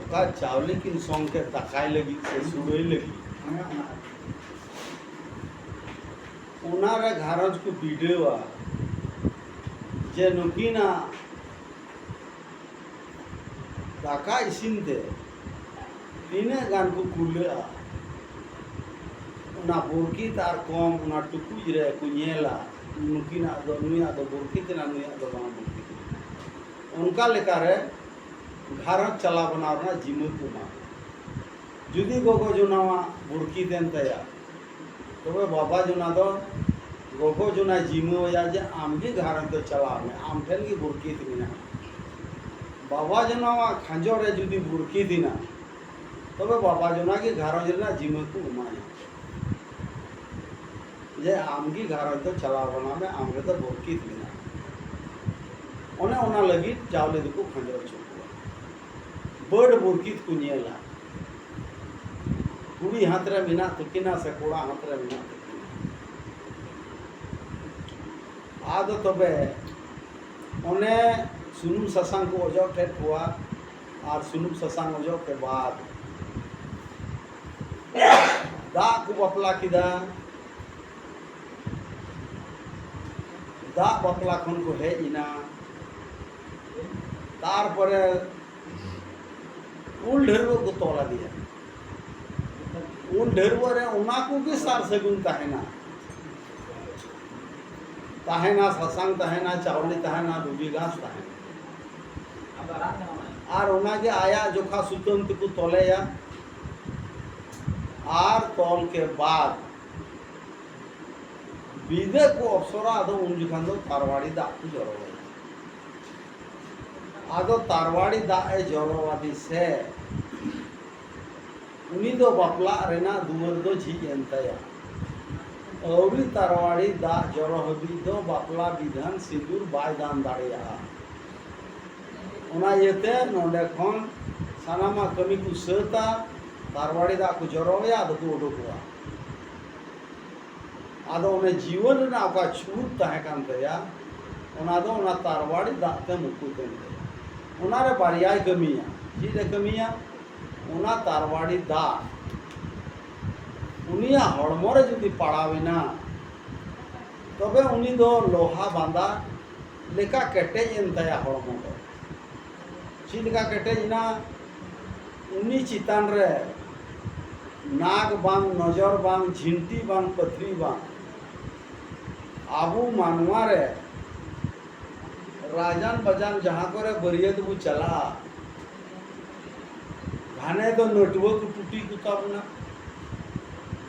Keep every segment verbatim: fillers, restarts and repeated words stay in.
ᱚᱠᱟ ᱪᱟᱣᱞᱮ ᱠᱤᱱ ᱥᱚᱝ ᱠᱮᱫ ᱫᱟᱠᱟᱭ ᱞᱟᱹᱜᱤᱫ ᱥᱮ ᱥᱩᱲᱟᱹᱭ ᱞᱟᱹᱜᱤᱫ, ᱚᱱᱟᱨᱮ ᱜᱷᱟᱨᱚᱸᱡᱽ ᱠᱚ ᱵᱤᱰᱟᱹᱣᱟ ᱡᱮ ᱱᱩᱠᱤᱱᱟᱜ ᱫᱟᱠᱟ ᱤᱥᱤᱱ ᱛᱮ ᱛᱤᱱᱟᱹᱜ ᱜᱟᱱ ᱠᱚ ᱠᱩᱞᱟᱹᱜᱼᱟ᱾ ᱚᱱᱟ ᱵᱩᱨᱠᱤᱛ ᱟᱨ ᱠᱚᱢ ᱚᱱᱟ ᱴᱩᱠᱩᱡ ᱨᱮ ᱠᱚ ᱧᱮᱞᱟ, ᱱᱩᱠᱤᱱᱟᱜ ᱫᱚ, ᱱᱩᱭᱟᱜ ᱫᱚ ᱵᱩᱨᱠᱤᱛ ᱮᱱᱟ, ᱱᱩᱭᱟᱜ ᱫᱚ ᱵᱟᱝ ᱵᱩᱨᱠᱤᱛ ᱮᱱᱟ᱾ ᱚᱱᱠᱟ ᱞᱮᱠᱟᱨᱮ ᱜᱷᱟᱨᱚᱸᱡᱽ ᱪᱟᱞᱟᱣ ᱵᱟᱱᱟᱣ ᱨᱮᱱᱟᱜ ᱡᱤᱢᱟᱹ ᱠᱚ ᱮᱢᱟ ᱠᱚᱣᱟ᱾ ᱡᱩᱫᱤ ᱜᱚᱜᱚ ᱡᱚᱱᱟᱣᱟᱜ ᱵᱩᱨᱠᱤᱛ ᱮᱱ ᱛᱟᱭᱟ, ᱛᱚᱵᱮ ᱵᱟᱵᱟ ᱡᱚᱱᱟ ᱫᱚ ᱜᱚᱜᱚ ᱡᱚᱱᱟᱭ ᱡᱤᱢᱟᱹᱣᱟᱭᱟ ᱡᱮ, "ᱟᱢ ᱜᱮ ᱜᱷᱟᱨᱚᱸᱡᱽ ᱫᱚ ᱪᱟᱞᱟᱣ ᱢᱮ, ᱟᱢ ᱴᱷᱮᱱ ᱜᱮ ᱵᱩᱨᱠᱤᱛ ᱢᱮᱱᱟᱜᱼᱟ᱾" ᱵᱟᱵᱟ ᱡᱚᱱᱟᱣᱟᱜ ᱠᱷᱟᱸᱡᱚ ᱨᱮ ᱡᱩᱫᱤ ᱵᱩᱨᱠᱤᱛ ᱮᱱᱟ, ᱛᱚᱵᱮ ᱵᱟᱵᱟ ᱡᱚᱱᱟ ᱜᱮ ᱜᱷᱟᱨᱚᱸᱡᱽ ᱨᱮᱱᱟᱜ ᱡᱤᱢᱟᱹ ᱠᱚ ᱮᱢᱟᱭᱟ᱾ ᱡᱮ, "ᱟᱢ ᱜᱮ ᱜᱷᱟᱨᱚᱸᱡᱽ ᱫᱚ ᱪᱟᱞᱟᱣ ᱵᱟᱱᱟᱣ ᱢᱮ, ᱟᱢ ᱨᱮᱫᱚ ᱵᱩᱨᱠᱤᱛ ᱢᱮᱱᱟᱜᱼᱟ᱾" ᱚᱱᱮ ᱚᱱᱟ ᱞᱟᱹᱜᱤᱫ ᱪᱟᱣᱞᱮ ᱫᱚᱠᱚ ᱠᱷᱟᱸᱡᱚ ᱦᱚᱪᱚ ᱠᱚᱣᱟ᱾ ᱵᱟᱹᱰ ᱵᱩᱨᱠᱤᱛ ᱠᱚ ᱧᱮᱞᱟ, ᱠᱩᱲᱤ ᱦᱟᱛ ᱨᱮ ᱢᱮᱱᱟᱜ ᱛᱟᱹᱠᱤᱱᱟ ᱥᱮ ᱠᱚᱲᱟ ᱦᱟᱛ ᱨᱮ ᱢᱮᱱᱟᱜ ᱛᱟᱹᱠᱤᱱᱟ᱾ ᱟᱫᱚ ᱛᱚᱵᱮ ᱚᱱᱮ ᱥᱩᱱᱩᱢ ᱥᱟᱥᱟᱝ ᱠᱚ ᱚᱡᱚᱜ ᱠᱮᱫ ᱠᱚᱣᱟ, ᱟᱨ ᱥᱩᱱᱩᱢ ᱥᱟᱥᱟᱝ ᱚᱡᱚᱜ ᱠᱮ ᱵᱟᱫ ᱫᱟᱜ ᱠᱚ ᱵᱟᱯᱞᱟ ᱠᱮᱫᱟ᱾ ᱫᱟᱜ ᱵᱟᱯᱞᱟ ᱠᱷᱚᱱ ᱠᱚ ᱦᱮᱡ ᱮᱱᱟ᱾ ᱛᱟᱨᱯᱚᱨᱮ ᱩᱞ ᱰᱷᱟᱹᱨᱣᱟᱹᱜ ᱠᱚ ᱛᱚᱞ ᱟᱫᱮᱭᱟ᱾ ᱩᱞ ᱰᱷᱟᱹᱨᱣᱟᱹᱜ ᱨᱮ ᱚᱱᱟ ᱠᱚᱜᱮ ᱥᱟᱨ ᱥᱟᱹᱜᱩᱱ ᱛᱟᱦᱮᱱᱟ, ᱛᱟᱦᱮᱱᱟ, ᱥᱟᱥᱟᱝ ᱛᱟᱦᱮᱱᱟ, ᱪᱟᱣᱞᱮ ᱛᱟᱦᱮᱱᱟ, ᱫᱷᱩᱵᱤ ᱜᱷᱟᱥ ᱛᱟᱦᱮᱱᱟ᱾ ᱟᱨ ᱚᱱᱟᱜᱮ ᱟᱭᱟᱜ ᱡᱚᱠᱷᱟ ᱥᱩᱛᱟᱹᱢ ᱛᱮᱠᱚ ᱛᱚᱞᱮᱭᱟ᱾ ᱟᱨ ᱛᱚᱞ ᱠᱮ ᱵᱟᱫ ᱵᱤᱫᱟᱹ ᱠᱚ ᱚᱯᱥᱚᱨᱟ, ᱟᱫᱚ ᱩᱱ ᱡᱚᱠᱷᱟᱱ ᱫᱚ ᱛᱟᱨᱣᱟᱲᱤ ᱫᱟᱜ ᱠᱚ ᱡᱚᱨᱚᱭᱟ᱾ ᱟᱫᱚ ᱛᱟᱨᱣᱟᱲᱤ ᱫᱟᱜ ᱮ ᱡᱚᱨᱚ ᱟᱫᱮ ᱥᱮ, ᱩᱱᱤ ᱫᱚ ᱵᱟᱯᱞᱟᱜ ᱨᱮᱱᱟᱜ ᱫᱩᱣᱟᱹᱨ ᱫᱚ ᱡᱷᱤᱡ ᱮᱱ ᱛᱟᱭᱟ᱾ ᱟᱹᱣᱨᱤ ᱛᱟᱨᱣᱟᱲᱤ ᱫᱟᱜ ᱡᱚᱨᱚ ᱦᱟᱹᱵᱤᱡ ᱫᱚ ᱵᱟᱯᱞᱟ ᱵᱤᱫᱷᱟᱱ ᱥᱤᱸᱫᱩᱨ ᱵᱟᱭ ᱫᱟᱱ ᱫᱟᱲᱮᱭᱟᱜᱼᱟ᱾ ᱚᱱᱟ ᱤᱭᱟᱹᱛᱮ ᱱᱚᱰᱮ ᱠᱷᱚᱱ ᱥᱟᱱᱟᱢᱟᱜ ᱠᱟᱹᱢᱤ ᱠᱚ ᱥᱟᱹᱛᱟ, ᱛᱟᱨᱣᱟᱲᱤ ᱫᱟᱜ ᱠᱚ ᱡᱚᱨᱚᱭᱟ, ᱟᱫᱚ ᱠᱚ ᱩᱰᱩᱠᱚᱜᱼᱟ᱾ ᱟᱫᱚ ᱚᱱᱮ ᱡᱤᱭᱚᱱ ᱨᱮᱱᱟᱜ ᱚᱠᱟ ᱪᱷᱩᱴ ᱛᱟᱦᱮᱸ ᱠᱟᱱ ᱛᱟᱭᱟ, ᱚᱱᱟ ᱫᱚ ᱚᱱᱟ ᱛᱟᱨᱣᱟᱲᱤ ᱫᱟᱜ ᱛᱮ ᱢᱩᱠᱩᱛ ᱮᱱ ᱛᱟᱭᱟ᱾ ᱚᱱᱟᱨᱮ ᱵᱟᱨᱭᱟᱭ ᱠᱟᱹᱢᱤᱭᱟ᱾ ᱪᱮᱫ ᱮ ᱠᱟᱹᱢᱤᱭᱟ? ᱚᱱᱟ ᱛᱟᱨᱣᱟᱲᱤ ᱫᱟᱜ ᱩᱱᱤᱭᱟᱜ ᱦᱚᱲᱢᱚ ᱨᱮ ᱡᱩᱫᱤ ᱯᱟᱲᱟᱣ ᱮᱱᱟ, ᱛᱚᱵᱮ ᱩᱱᱤ ᱫᱚ ᱞᱳᱦᱟ ᱵᱟᱸᱫᱟ ᱞᱮᱠᱟ ᱠᱮᱴᱮᱡ ᱮᱱ ᱛᱟᱭᱟ ᱦᱚᱲᱢᱚ ᱫᱚ᱾ ᱪᱮᱫ ᱞᱮᱠᱟ ᱠᱮᱴᱮᱡ ᱮᱱᱟ? ᱩᱱᱤ ᱪᱮᱛᱟᱱ ᱨᱮ ᱱᱟᱜᱽ ᱵᱟᱝ, ᱱᱚᱡᱚᱨ ᱵᱟᱝ, ᱡᱷᱤᱱᱴᱤ ᱵᱟᱝ, ᱯᱟᱹᱛᱷᱨᱤ ᱵᱟᱝ᱾ ᱟᱵᱚ ᱢᱟᱱᱣᱟ ᱨᱮ ᱨᱟᱡᱟᱱ ᱵᱟᱡᱟᱱ ᱡᱟᱦᱟᱸ ᱠᱚᱨᱮ ᱵᱟᱹᱨᱭᱟᱹᱛ ᱵᱚ ᱪᱟᱞᱟᱜᱼᱟ, ᱜᱷᱟᱱᱮ ᱫᱚ ᱱᱟᱹᱴᱩᱣᱟᱹ ᱠᱚ ᱴᱩᱴᱤ ᱠᱚ ᱛᱟᱵᱚᱱᱟ,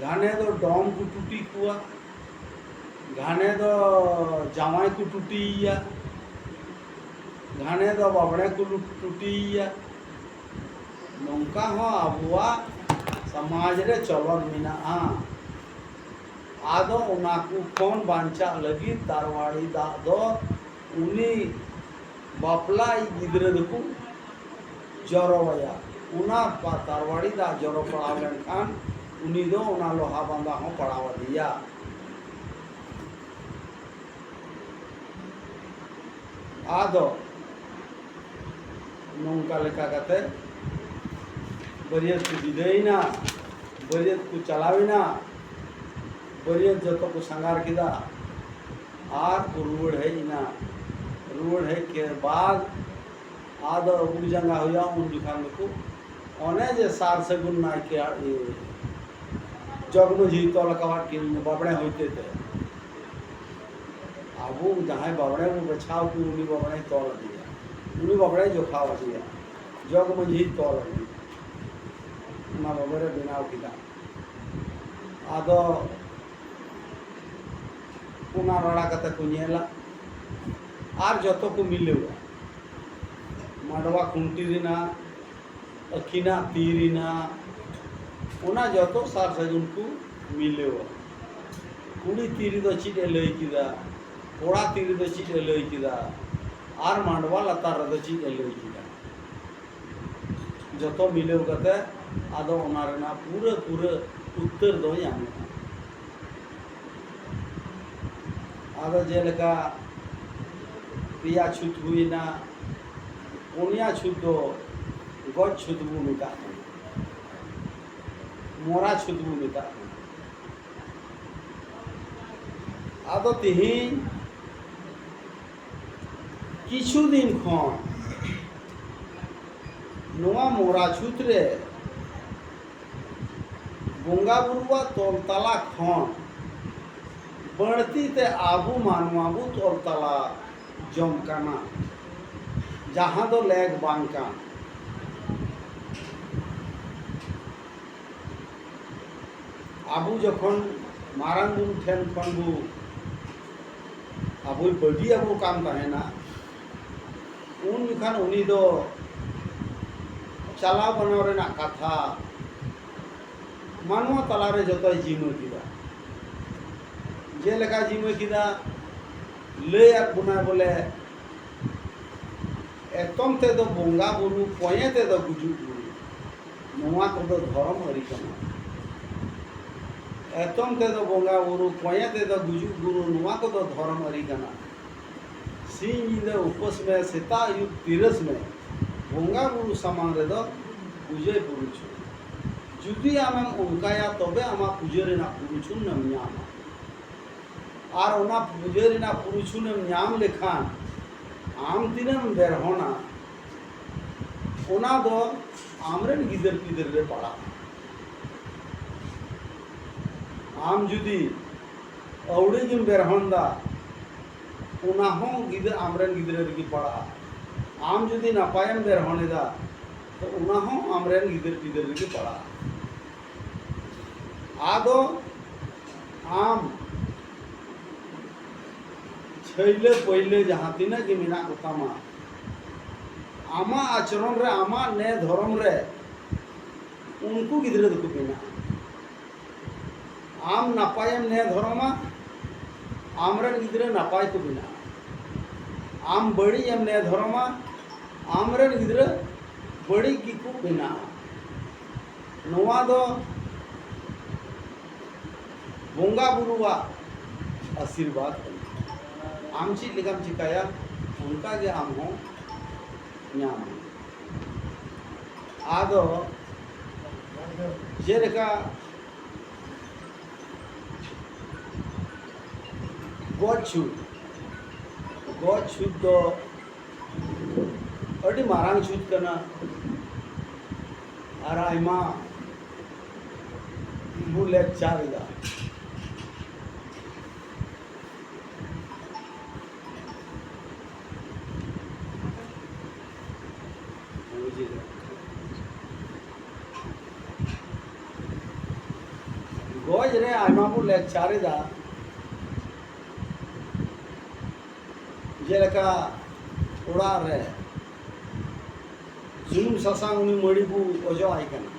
ᱜᱷᱟᱱᱮ ᱫᱚ ᱰᱚᱢ ᱠᱚ ᱴᱩᱴᱤ ᱠᱚᱣᱟ, ᱜᱷᱟᱱᱮ ᱫᱚ ᱡᱟᱶᱟᱭ ᱠᱚ ᱴᱩᱴᱤᱭᱮᱭᱟ, ᱜᱷᱟᱱᱮ ᱫᱚ ᱵᱟᱵᱽᱲᱮ ᱠᱚ ᱴᱩᱴᱤᱭᱮᱭᱟ᱾ ᱱᱚᱝᱠᱟ ᱦᱚᱸ ᱟᱵᱚᱣᱟᱜ ᱥᱚᱢᱟᱡᱽ ᱨᱮ ᱪᱚᱞᱚᱱ ᱢᱮᱱᱟᱜᱼᱟ᱾ ᱟᱫᱚ ᱚᱱᱟ ᱠᱚ ᱠᱷᱚᱱ ᱵᱟᱧᱪᱟᱜ ᱞᱟᱹᱜᱤᱫ ᱛᱟᱨᱣᱟᱲᱤ ᱫᱟᱜ ᱫᱚ ᱩᱱᱤ ᱵᱟᱯᱞᱟᱭᱤᱡ ᱜᱤᱫᱽᱨᱟᱹ ᱫᱚᱠᱚ ᱡᱚᱨᱚ ᱟᱭᱟ᱾ ᱚᱱᱟ ᱯᱟ-, ᱛᱟᱨᱣᱟᱲᱤ ᱫᱟᱜ ᱡᱚᱨᱚ ᱯᱟᱲᱟᱣ ᱞᱮᱱᱠᱷᱟᱱ ᱩᱱᱤ ᱫᱚ ᱚᱱᱟ ᱞᱳᱦᱟ ᱵᱟᱸᱫᱟ ᱦᱚᱸ ᱯᱟᱲᱟᱣ ᱟᱫᱮᱭᱟ᱾ ᱟᱫᱚ ᱱᱚᱝᱠᱟ ᱞᱮᱠᱟ ᱠᱟᱛᱮ ᱵᱟᱹᱨᱭᱟᱹᱛ ᱠᱚ ᱵᱤᱫᱟᱹᱭᱮᱱᱟ, ᱵᱟᱹᱨᱭᱟᱹᱛ ᱠᱚ ᱪᱟᱞᱟᱣᱮᱱᱟ, ᱵᱟᱹᱨᱭᱟᱹᱛ ᱡᱚᱛᱚ ᱠᱚ ᱥᱟᱸᱜᱷᱟᱨ ᱠᱮᱫᱟ ᱟᱨ ᱠᱚ ᱨᱩᱣᱟᱹᱲ ᱦᱮᱡ ᱮᱱᱟ᱾ ᱨᱩᱣᱟᱹᱲ ᱦᱮᱡ ᱠᱮᱫ ᱵᱟᱫ ᱟᱫᱚ ᱟᱹᱵᱩᱠ ᱡᱟᱸᱜᱟ ᱦᱩᱭᱩᱜᱼᱟ, ᱩᱱ ᱡᱚᱠᱷᱟᱱ ᱫᱚᱠᱚ ᱚᱱᱮ ᱡᱮ ᱥᱟᱨ ᱥᱟᱹᱜᱩᱱ ᱱᱟᱭᱠᱮ ᱟᱨ ᱤᱭᱟᱹ ᱡᱚᱜᱽ ᱢᱟᱹᱡᱷᱤ ᱛᱚᱞ ᱟᱠᱟᱣᱟᱫ ᱠᱤᱱ ᱵᱟᱵᱽᱲᱮ ᱦᱚᱭᱛᱮ ᱛᱮ᱾ ᱟᱵᱚ ᱡᱟᱦᱟᱸᱭ ᱵᱟᱵᱽᱲᱮ ᱵᱚ ᱵᱟᱪᱷᱟᱣ ᱠᱚ, ᱩᱱᱤ ᱵᱟᱵᱽᱲᱮᱭ ᱛᱚᱞ ᱟᱫᱮᱭᱟ, ᱩᱱᱤ ᱵᱟᱵᱽᱲᱮᱭ ᱡᱚᱠᱷᱟᱣ ᱟᱫᱮᱭᱟ, ᱡᱚᱜᱽ ᱢᱟᱹᱡᱷᱤᱭ ᱛᱚᱞ ᱟᱫᱮᱭᱟ, ᱚᱱᱟ ᱵᱟᱵᱽᱲᱮ ᱵᱮᱱᱟᱣ ᱠᱮᱫᱟ᱾ ᱟᱫᱚ ᱚᱱᱟ ᱨᱟᱲᱟ ᱠᱟᱛᱮ ᱠᱚ ᱧᱮᱞᱟ ᱟᱨ ᱡᱚᱛᱚ ᱠᱚ ᱢᱤᱞᱟᱹᱣᱟ᱾ ᱢᱟᱰᱣᱟ ᱠᱷᱩᱱᱴᱤ ᱨᱮᱱᱟᱜ, ᱟᱹᱠᱤᱱᱟᱜ ᱛᱤ ᱨᱮᱱᱟᱜ, ᱚᱱᱟ ᱡᱚᱛᱚ ᱥᱟᱨ ᱥᱟᱹᱜᱩᱱ ᱠᱚ ᱢᱤᱞᱟᱹᱣᱟ᱾ ᱠᱩᱲᱤ ᱛᱤ ᱨᱮᱫᱚ ᱪᱮᱫ ᱮ ᱞᱟᱹᱭ ᱠᱮᱫᱟ, ᱠᱚᱲᱟ ᱛᱤ ᱨᱮᱫᱚ ᱪᱮᱫ ᱮ ᱞᱟᱹᱭ ᱠᱮᱫᱟ, ᱟᱨ ᱢᱟᱰᱣᱟ ᱞᱟᱛᱟᱨ ᱨᱮᱫᱚ ᱪᱮᱫ ᱮ ᱞᱟᱹᱭ ᱠᱮᱫᱟ, ᱡᱚᱛᱚ ᱢᱤᱞᱟᱹᱣ ᱠᱟᱛᱮ ᱟᱫᱚ ᱚᱱᱟ ᱨᱮᱱᱟᱜ ᱯᱩᱨᱟᱹ ᱯᱩᱨᱟᱹ ᱩᱛᱛᱟᱹᱨ ᱫᱚ ᱧᱟᱢᱚᱜᱼᱟ᱾ ᱟᱫᱚ ᱡᱮᱞᱮᱠᱟ ᱯᱮᱭᱟ ᱪᱷᱩᱛ ᱦᱩᱭᱱᱟ, ᱯᱩᱱᱭᱟ ᱪᱷᱩᱛ ᱫᱚ ᱜᱚᱡ ᱪᱷᱩᱛ ᱵᱚ ᱢᱮᱛᱟᱜ ᱠᱟᱱᱟ, ᱢᱚᱨᱟ ᱪᱷᱩᱛ ᱵᱚ ᱢᱮᱛᱟᱜ ᱠᱟᱱᱟ᱾ ᱟᱫᱚ ᱛᱮᱦᱮᱧ ᱠᱤᱪᱷᱩ ᱫᱤᱱ ᱠᱷᱚᱱ ᱱᱚᱣᱟ ᱢᱚᱨᱟ ᱪᱷᱩᱛ ᱨᱮ ᱵᱚᱸᱜᱟ ᱵᱩᱨᱩᱣᱟᱜ ᱛᱚᱞ ᱛᱟᱞᱟ ᱠᱷᱚᱱ ᱵᱟᱹᱲᱛᱤ ᱛᱮ ᱟᱵᱚ ᱢᱟᱱᱣᱟ ᱵᱚ ᱛᱚᱞ ᱛᱟᱞᱟ ᱡᱚᱝ ᱠᱟᱱᱟ, ᱡᱟᱦᱟᱸ ᱫᱚ ᱞᱮᱠ ᱵᱟᱝ ᱠᱟᱱ᱾ ᱟᱵᱚ ᱡᱚᱠᱷᱚᱱ ᱢᱟᱨᱟᱝ ᱵᱩᱨᱩ ᱴᱷᱮᱱ ᱠᱷᱚᱱ ᱵᱚ, ᱟᱵᱚᱭ ᱵᱟᱹᱜᱤ ᱟᱵᱚ ᱠᱟᱱ ᱛᱟᱦᱮᱱᱟ, ᱩᱱ ᱡᱚᱠᱷᱟᱱ ᱩᱱᱤ ᱫᱚ ᱪᱟᱞᱟᱣ ᱵᱟᱱᱟᱣ ᱨᱮᱱᱟᱜ ᱠᱟᱛᱷᱟ ᱢᱟᱱᱣᱟ ᱛᱟᱞᱟᱨᱮ ᱡᱚᱛᱚᱭ ᱡᱤᱢᱟᱹ ᱠᱮᱫᱟ᱾ ᱡᱮᱞᱮᱠᱟ ᱡᱤᱢᱟᱹ ᱠᱮᱫᱟ, ᱞᱟᱹᱭ ᱟᱫ ᱵᱚᱱᱟᱭ ᱵᱚᱞᱮ, ᱮᱛᱚᱢ ᱛᱮᱫᱚ ᱵᱚᱸᱜᱟ ᱵᱩᱨᱩ, ᱠᱚᱸᱭᱮ ᱛᱮᱫᱚ ᱜᱩᱡᱩᱜ ᱜᱩᱨᱩ, ᱱᱚᱣᱟ ᱠᱚᱫᱚ ᱫᱷᱚᱨᱚᱢ ᱟᱹᱨᱤ ᱠᱟᱱᱟ᱾ ᱮᱛᱚᱢ ᱛᱮᱫᱚ ᱵᱚᱸᱜᱟ ᱵᱩᱨᱩ, ᱠᱚᱸᱭᱮ ᱛᱮᱫᱚ ᱜᱩᱡᱩᱜ ᱜᱩᱨᱩ, ᱱᱚᱣᱟ ᱠᱚᱫᱚ ᱫᱷᱚᱨᱚᱢ ᱟᱹᱨᱤ ᱠᱟᱱᱟ᱾ ᱥᱤᱧ ᱧᱤᱫᱟᱹ ᱩᱯᱟᱹᱥ ᱢᱮ, ᱥᱮᱛᱟᱜ ᱟᱹᱭᱩᱵ ᱛᱤᱨᱟᱹᱥ ᱢᱮ, ᱵᱚᱸᱜᱟ ᱵᱩᱨᱩ ᱥᱟᱢᱟᱝ ᱨᱮᱫᱚ ᱯᱩᱡᱟᱹᱭ ᱯᱩᱨᱩᱪᱷᱩ᱾ ᱡᱩᱫᱤ ᱟᱢᱮᱢ ᱚᱱᱠᱟᱭᱟ, ᱛᱚᱵᱮ ᱟᱢᱟᱜ ᱯᱩᱡᱟᱹ ᱨᱮᱱᱟᱜ ᱯᱩᱨᱩᱪᱷᱩᱱ ᱮᱢ ᱧᱟᱢᱟ᱾ ᱟᱨ ᱚᱱᱟ ᱯᱩᱡᱟᱹ ᱨᱮᱱᱟᱜ ᱯᱩᱨᱩᱪᱷᱩᱱ ᱮᱢ ᱧᱟᱢ ᱞᱮᱠᱷᱟᱱ, ᱟᱢ ᱛᱤᱱᱟᱹᱜ ᱮᱢ ᱵᱮᱨᱦᱚᱱᱟ, ᱚᱱᱟ ᱫᱚ ᱟᱢᱨᱮᱱ ᱜᱤᱫᱟᱹᱨ ᱯᱤᱫᱟᱹᱨ ᱨᱮ ᱯᱟᱲᱟᱜᱼᱟ᱾ ᱟᱢ ᱡᱩᱫᱤ ᱟᱹᱣᱲᱤ ᱜᱮᱢ ᱵᱮᱨᱦᱚᱱ ᱫᱟ, ᱚᱱᱟ ᱦᱚᱸ ᱜᱤᱫᱟᱹᱨ, ᱟᱢᱨᱮᱱ ᱜᱤᱫᱽᱨᱟᱹ ᱨᱮᱜᱮ ᱯᱟᱲᱟᱜᱼᱟ᱾ ᱟᱢ ᱡᱩᱫᱤ ᱱᱟᱯᱟᱭᱮᱢ ᱵᱮᱨᱦᱚᱱ ᱮᱫᱟ, ᱛᱚ ᱚᱱᱟ ᱦᱚᱸ ᱟᱢᱨᱮᱱ ᱜᱤᱫᱟᱹᱨ ᱯᱤᱫᱟᱹᱨ ᱨᱮᱜᱮ ᱯᱟᱲᱟᱜᱼᱟ᱾ ᱟᱫᱚ ᱟᱢ ᱪᱷᱟᱹᱭᱞᱟᱹ ᱯᱟᱹᱭᱞᱟᱹ ᱡᱟᱦᱟᱸ ᱛᱤᱱᱟᱹᱜ ᱜᱮ ᱢᱮᱱᱟᱜ ᱠᱚᱛᱟᱢᱟ, ᱟᱢᱟᱜ ᱟᱪᱨᱚᱱ ᱨᱮ, ᱟᱢᱟᱜ ᱱᱮ ᱫᱷᱚᱨᱚᱢ ᱨᱮ ᱩᱱᱠᱩ ᱜᱤᱫᱽᱨᱟᱹ ᱫᱚᱠᱚ ᱵᱮᱱᱟᱜᱼᱟ᱾ ᱟᱢ ᱱᱟᱯᱟᱭᱮᱢ ᱱᱮ ᱫᱷᱚᱨᱚᱢᱟ, ᱟᱢᱨᱮᱱ ᱜᱤᱫᱽᱨᱟᱹ ᱱᱟᱯᱟᱭ ᱠᱚ ᱵᱮᱱᱟᱜᱼᱟ᱾ ᱟᱢ ᱵᱟᱹᱲᱤᱡ ᱮᱢ ᱱᱮ ᱫᱷᱚᱨᱚᱢᱟ, ᱟᱢᱨᱮᱱ ᱜᱤᱫᱽᱨᱟᱹ ᱵᱟᱹᱲᱤᱡ ᱜᱮᱠᱚ ᱵᱮᱱᱟᱜᱼᱟ᱾ ᱱᱚᱣᱟ ᱫᱚ ᱵᱚᱸᱜᱟ ᱵᱩᱨᱩᱣᱟᱜ ᱟᱥᱤᱨᱵᱟᱫᱽ ᱠᱟᱱᱟ᱾ ᱟᱢ ᱪᱮᱫ ᱞᱮᱠᱟᱢ ᱪᱤᱠᱟᱹᱭᱟ, ᱚᱱᱠᱟ ᱜᱮ ᱟᱢ ᱦᱚᱸ ᱧᱟᱢᱟ᱾ ᱟᱫᱚ ᱡᱮᱞᱮᱠᱟ ᱜᱚᱡ ᱪᱷᱩᱛ, ᱜᱚᱡ ᱪᱷᱩᱛ ᱫᱚ ᱟᱹᱰᱤ ᱢᱟᱨᱟᱝ ᱪᱷᱩᱛ ᱠᱟᱱᱟ᱾ ᱟᱨ ᱟᱭᱢᱟ ᱵᱚ ᱞᱮᱠᱪᱟᱨ ᱮᱫᱟ᱾ ᱜᱚᱡ ᱨᱮ ᱟᱭᱢᱟ ᱵᱚ ᱞᱮᱠᱪᱟᱨ ᱮᱫᱟ, ᱡᱮᱞᱮᱠᱟ ᱚᱲᱟᱜ ᱨᱮ ᱥᱩᱱᱩᱢ ᱥᱟᱥᱟᱝ ᱩᱱᱤ ᱢᱟᱹᱲᱤ ᱵᱚ ᱚᱡᱚᱜ ᱟᱭ ᱠᱟᱱᱟ,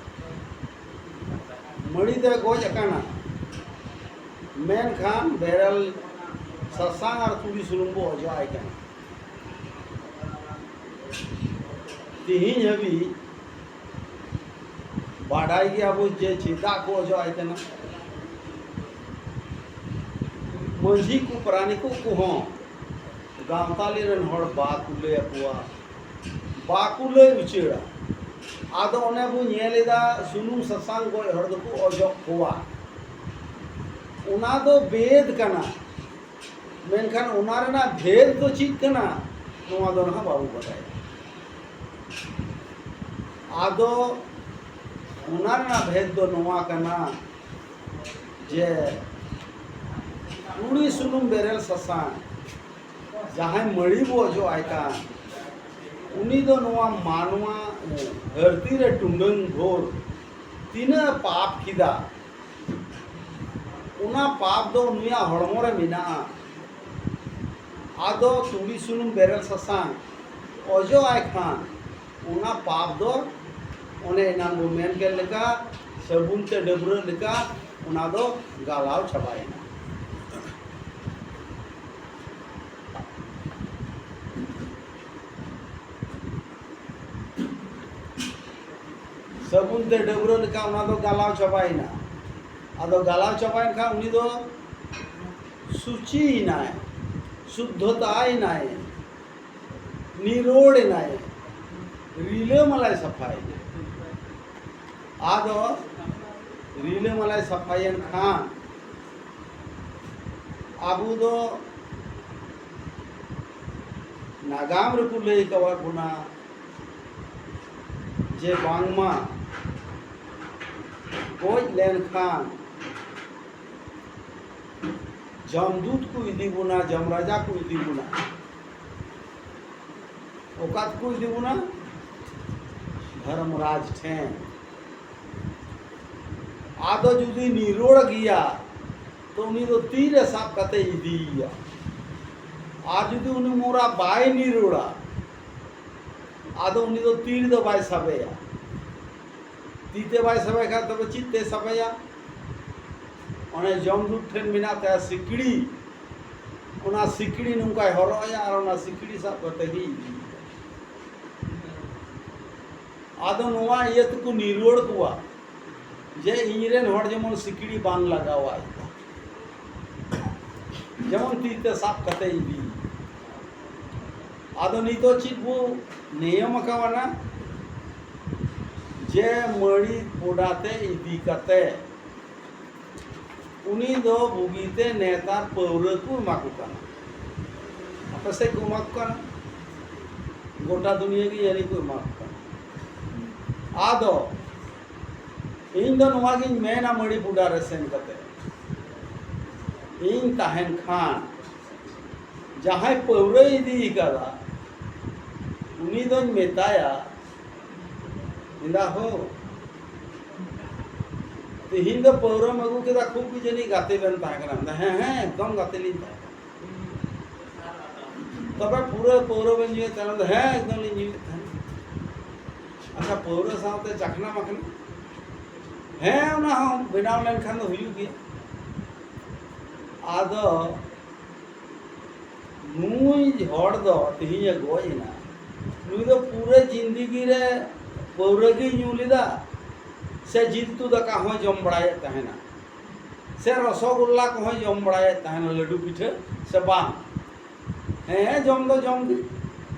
ᱢᱟᱹᱲᱤ ᱫᱚᱭ ᱜᱚᱡ ᱟᱠᱟᱱᱟ, ᱢᱮᱱᱠᱷᱟᱱ ᱵᱮᱨᱮᱞ ᱥᱟᱥᱟᱝ ᱟᱨ ᱛᱩᱲᱤ ᱥᱩᱱᱩᱢ ᱵᱚ ᱚᱡᱚᱜ ᱟᱭ ᱠᱟᱱᱟ᱾ ᱛᱮᱦᱮᱧ ᱦᱟᱹᱵᱤᱡ ᱵᱟᱰᱟᱭ ᱜᱮᱭᱟᱵᱚ ᱡᱮ ᱪᱮᱫᱟᱜ ᱠᱚ ᱚᱡᱚᱜ ᱟᱭ ᱠᱟᱱᱟ᱾ ᱢᱟᱹᱡᱷᱤ ᱠᱚ, ᱯᱟᱨᱟᱱᱤᱠ ᱠᱚᱦᱚᱸ ᱜᱟᱶᱛᱟᱞᱤ ᱨᱮᱱ ᱦᱚᱲ ᱵᱟᱠᱚ ᱞᱟᱹᱭ ᱟᱠᱚᱣᱟ, ᱵᱟᱠᱚ ᱞᱟᱹᱭ ᱩᱪᱟᱹᱲᱟ᱾ ᱟᱫᱚ ᱚᱱᱮ ᱵᱚ ᱧᱮᱞ ᱮᱫᱟ, ᱥᱩᱱᱩᱢ ᱥᱟᱥᱟᱝ ᱜᱚᱡ ᱦᱚᱲ ᱫᱚᱠᱚ ᱚᱡᱚᱜ ᱠᱚᱣᱟ᱾ ᱚᱱᱟ ᱫᱚ ᱵᱮᱫ ᱠᱟᱱᱟ, ᱢᱮᱱᱠᱷᱟᱱ ᱚᱱᱟ ᱨᱮᱱᱟᱜ ᱵᱷᱮᱫ ᱫᱚ ᱪᱮᱫ ᱠᱟᱱᱟ, ᱱᱚᱣᱟ ᱫᱚ ᱱᱟᱦᱟᱜ ᱵᱟᱵᱚ ᱵᱟᱰᱟᱭᱟ᱾ ᱟᱫᱚ ᱚᱱᱟ ᱨᱮᱱᱟᱜ ᱵᱷᱮᱫ ᱫᱚ ᱱᱚᱣᱟ ᱠᱟᱱᱟ ᱡᱮ ᱛᱩᱲᱤ ᱥᱩᱱᱩᱢ ᱵᱮᱨᱮᱞ ᱥᱟᱥᱟᱝ ᱡᱟᱦᱟᱸᱭ ᱢᱟᱹᱲᱤ ᱵᱚ ᱚᱡᱚᱜ ᱟᱭ ᱠᱟᱱ, ᱩᱱᱤ ᱫᱚ ᱱᱚᱣᱟ ᱢᱟᱱᱣᱟ, ᱮ, ᱫᱷᱟᱹᱨᱛᱤ ᱨᱮ ᱴᱩᱰᱟᱹᱝ ᱵᱷᱳᱨ ᱛᱤᱱᱟᱹᱜ ᱮ ᱯᱟᱯ ᱠᱮᱫᱟ, ᱚᱱᱟ ᱯᱟᱯ ᱫᱚ ᱩᱱᱤᱭᱟᱜ ᱦᱚᱲᱢᱚ ᱨᱮ ᱢᱮᱱᱟᱜᱼᱟ᱾ ᱟᱫᱚ ᱛᱩᱲᱤ ᱥᱩᱱᱩᱢ ᱵᱮᱨᱮᱞ ᱥᱟᱥᱟᱝ ᱚᱡᱚᱜ ᱟᱭ ᱠᱷᱟᱱ, ᱚᱱᱟ ᱯᱟᱯ ᱫᱚ ᱚᱱᱮ ᱮᱱᱟᱝ ᱵᱚ ᱢᱮᱱ ᱠᱮᱫ ᱞᱮᱠᱟ, ᱥᱟᱵᱩᱱ ᱛᱮ ᱰᱟᱹᱵᱽᱨᱟᱹᱜ ᱞᱮᱠᱟ, ᱚᱱᱟ ᱫᱚ ᱜᱟᱞᱟᱣ ᱪᱟᱵᱟᱭᱮᱱᱟ᱾ ᱥᱟᱵᱩᱱ ᱛᱮ ᱰᱟᱹᱵᱽᱨᱟᱹ ᱞᱮᱠᱟ ᱚᱱᱟ ᱫᱚ ᱜᱟᱞᱟᱣ ᱪᱟᱵᱟᱭᱮᱱᱟ᱾ ᱟᱫᱚ ᱜᱟᱞᱟᱣ ᱪᱟᱵᱟᱭᱮᱱ ᱠᱷᱟᱱ ᱩᱱᱤ ᱫᱚ ᱥᱩᱪᱤᱭᱮᱱᱟᱭ, ᱥᱩᱫᱽᱫᱷᱚᱛᱟᱭᱮᱱᱟᱭ, ᱱᱤᱨᱳᱲ ᱮᱱᱟᱭ᱾ ᱨᱤᱞᱟᱹᱢᱟᱞᱟᱭ ᱥᱟᱯᱷᱟᱭᱮᱱᱟ᱾ ᱟᱫᱚ ᱨᱤᱞᱟᱹᱢᱟᱞᱟᱭ ᱥᱟᱯᱷᱟᱭᱮᱱ ᱠᱷᱟᱱ ᱟᱵᱚ ᱫᱚ ᱱᱟᱜᱟᱢ ᱨᱮᱠᱚ ᱞᱟᱹᱭ ᱟᱠᱟᱫ ᱵᱚᱱᱟ ᱡᱮ ᱵᱟᱝᱢᱟ ᱜᱚᱡ ᱞᱮᱱᱠᱷᱟᱱ ᱡᱚᱢᱫᱩᱛ ᱠᱚ ᱤᱫᱤ ᱵᱚᱱᱟ, ᱡᱚᱢ ᱨᱟᱡᱟ ᱠᱚ ᱤᱫᱤ ᱵᱚᱱᱟ᱾ ᱚᱠᱟ ᱛᱮᱠᱚ ᱤᱫᱤ ᱵᱚᱱᱟ? ᱫᱷᱚᱨᱢᱨᱟᱡᱽ ᱴᱷᱮᱱ᱾ ᱟᱫᱚ ᱡᱩᱫᱤ ᱱᱤᱨᱚᱲ ᱜᱮᱭᱟ, ᱛᱚ ᱩᱱᱤ ᱫᱚ ᱛᱤᱨᱮ ᱥᱟᱵ ᱠᱟᱛᱮ ᱤᱫᱤᱭᱮᱭᱟ? ᱟᱨ ᱡᱩᱫᱤ ᱩᱱᱤ ᱢᱚᱨᱟ ᱵᱟᱭ ᱱᱤᱨᱚᱲᱟ, ᱟᱫᱚ ᱩᱱᱤ ᱫᱚ ᱛᱤ ᱨᱮᱫᱚ ᱵᱟᱭ ᱥᱟᱵᱮᱭᱟ᱾ ᱛᱤ ᱛᱮ ᱵᱟᱭ ᱥᱟᱵᱮ ᱠᱷᱟᱱ ᱛᱚᱵᱮ ᱪᱮᱫ ᱛᱮ ᱥᱟᱵᱮᱭᱟ? ᱚᱱᱮ ᱡᱚᱢᱫᱩᱛ ᱴᱷᱮᱱ ᱢᱮᱱᱟᱜ ᱛᱟᱭᱟ ᱥᱤᱠᱲᱤ, ᱚᱱᱟ ᱥᱤᱠᱲᱤ ᱱᱚᱝᱠᱟᱭ ᱦᱚᱨᱚᱜ ᱟᱭᱟ ᱟᱨ ᱚᱱᱟ ᱥᱤᱠᱲᱤ ᱥᱟᱵ ᱠᱟᱛᱮ ᱜᱮ ᱤᱫᱤᱭᱮᱭᱟ᱾ ᱟᱫᱚ ᱱᱚᱣᱟ ᱤᱭᱟᱹ ᱛᱮᱠᱚ ᱱᱤᱨᱩᱣᱟᱹᱲ ᱠᱚᱣᱟ ᱡᱮ ᱤᱧᱨᱮᱱ ᱦᱚᱲ ᱡᱮᱢᱚᱱ ᱥᱤᱠᱲᱤ ᱵᱟᱝ ᱞᱟᱜᱟᱣᱟᱭ, ᱡᱮᱢᱚᱱ ᱛᱤ ᱛᱮ ᱥᱟᱵ ᱠᱟᱛᱮ ᱤᱫᱤ᱾ ᱟᱫᱚ ᱱᱤᱛᱚᱜ ᱪᱮᱫ ᱵᱚ ᱱᱤᱭᱚᱢ ᱟᱠᱟᱣᱟᱱᱟ? ᱡᱮ ᱢᱟᱹᱲᱤ ᱯᱚᱰᱟ ᱛᱮ ᱤᱫᱤ ᱠᱟᱛᱮ ᱩᱱᱤ ᱫᱚ ᱵᱩᱜᱤᱛᱮ ᱱᱮᱛᱟᱨ ᱯᱟᱹᱣᱨᱟᱹ ᱠᱚ ᱮᱢᱟ ᱠᱚ ᱠᱟᱱᱟ᱾ ᱟᱯᱮ ᱥᱮᱫ ᱠᱚ ᱮᱢᱟ ᱠᱚ ᱠᱟᱱᱟ? ᱜᱚᱴᱟ ᱫᱩᱱᱤᱭᱟᱹ ᱜᱮ ᱡᱟᱹᱱᱤᱡ ᱠᱚ ᱮᱢᱟ ᱠᱚ ᱠᱟᱱᱟ᱾ ᱟᱫᱚ ᱤᱧ ᱫᱚ ᱱᱚᱣᱟ ᱜᱤᱧ ᱢᱮᱱᱟ, ᱢᱟᱹᱲᱤ ᱯᱚᱰᱟ ᱨᱮ ᱥᱮᱱ ᱠᱟᱛᱮ ᱤᱧ ᱛᱟᱦᱮᱱ ᱠᱷᱟᱱ, ᱡᱟᱦᱟᱸᱭ ᱯᱟᱹᱣᱨᱟᱹᱭ ᱤᱫᱤ ᱠᱟᱫᱟ, ᱩᱱᱤ ᱫᱚᱧ ᱢᱮᱛᱟᱭᱟ, ᱮᱸᱫᱟ ᱦᱳ, ᱛᱮᱦᱮᱧ ᱫᱚ ᱯᱟᱹᱣᱨᱟᱹᱢ ᱟᱹᱜᱩ ᱠᱮᱫᱟ, ᱠᱷᱩᱵ ᱜᱮ ᱡᱟᱹᱱᱤᱡ ᱜᱟᱛᱮ ᱵᱮᱱ ᱛᱟᱦᱮᱸ ᱠᱟᱱᱟ᱾ ᱢᱮᱱᱫᱟ, ᱦᱮᱸ, ᱦᱮᱸ, ᱮᱠᱫᱚᱢ ᱜᱟᱛᱮ ᱞᱤᱧ ᱛᱟᱦᱮᱸ ᱠᱟᱱᱟ᱾ ᱛᱚᱵᱮ ᱯᱩᱨᱟᱹ ᱯᱟᱹᱣᱨᱟᱹ ᱵᱮᱱ ᱧᱩᱭᱮᱫ ᱛᱟᱦᱮᱸ? ᱢᱮᱱᱫᱟ, ᱦᱮᱸ, ᱮᱠᱫᱚᱢ ᱞᱤᱧ ᱧᱩᱭᱮᱫ ᱛᱟᱦᱮᱸ᱾ ᱟᱪᱪᱷᱟ, ᱯᱟᱹᱣᱨᱟᱹ ᱥᱟᱶᱛᱮ ᱪᱟᱠᱷᱱᱟ ᱢᱟᱠᱷᱱᱟ? ᱦᱮᱸ, ᱚᱱᱟ ᱦᱚᱸ ᱵᱮᱱᱟᱣ ᱞᱮᱱᱠᱷᱟᱱ ᱫᱚ ᱦᱩᱭᱩᱜ ᱜᱮᱭᱟ᱾ ᱟᱫᱚ ᱱᱩᱭ ᱦᱚᱲ ᱫᱚ ᱛᱮᱦᱮᱧ ᱮ ᱜᱚᱡ ᱮᱱᱟ, ᱱᱩᱭ ᱫᱚ ᱯᱩᱨᱟᱹ ᱡᱤᱱᱫᱮᱜᱤ ᱨᱮ ᱯᱟᱹᱣᱨᱟᱹ ᱜᱮᱭ ᱧᱩ ᱞᱮᱫᱟ, ᱥᱮ ᱡᱤᱞ ᱩᱛᱩ ᱫᱟᱠᱟ ᱦᱚᱸᱭ ᱡᱚᱢ ᱵᱟᱲᱟᱭᱮᱫ ᱛᱟᱦᱮᱱᱟ, ᱥᱮ ᱨᱚᱥᱚᱜᱳᱞᱞᱟ ᱠᱚᱦᱚᱸᱭ ᱡᱚᱢ ᱵᱟᱲᱟᱭᱮᱫ ᱛᱟᱦᱮᱱᱟ, ᱞᱟᱹᱰᱩ ᱯᱤᱴᱷᱟᱹ, ᱥᱮ ᱵᱟᱝ? ᱦᱮᱸ, ᱡᱚᱢ ᱫᱚ ᱡᱚᱢ ᱜᱮ᱾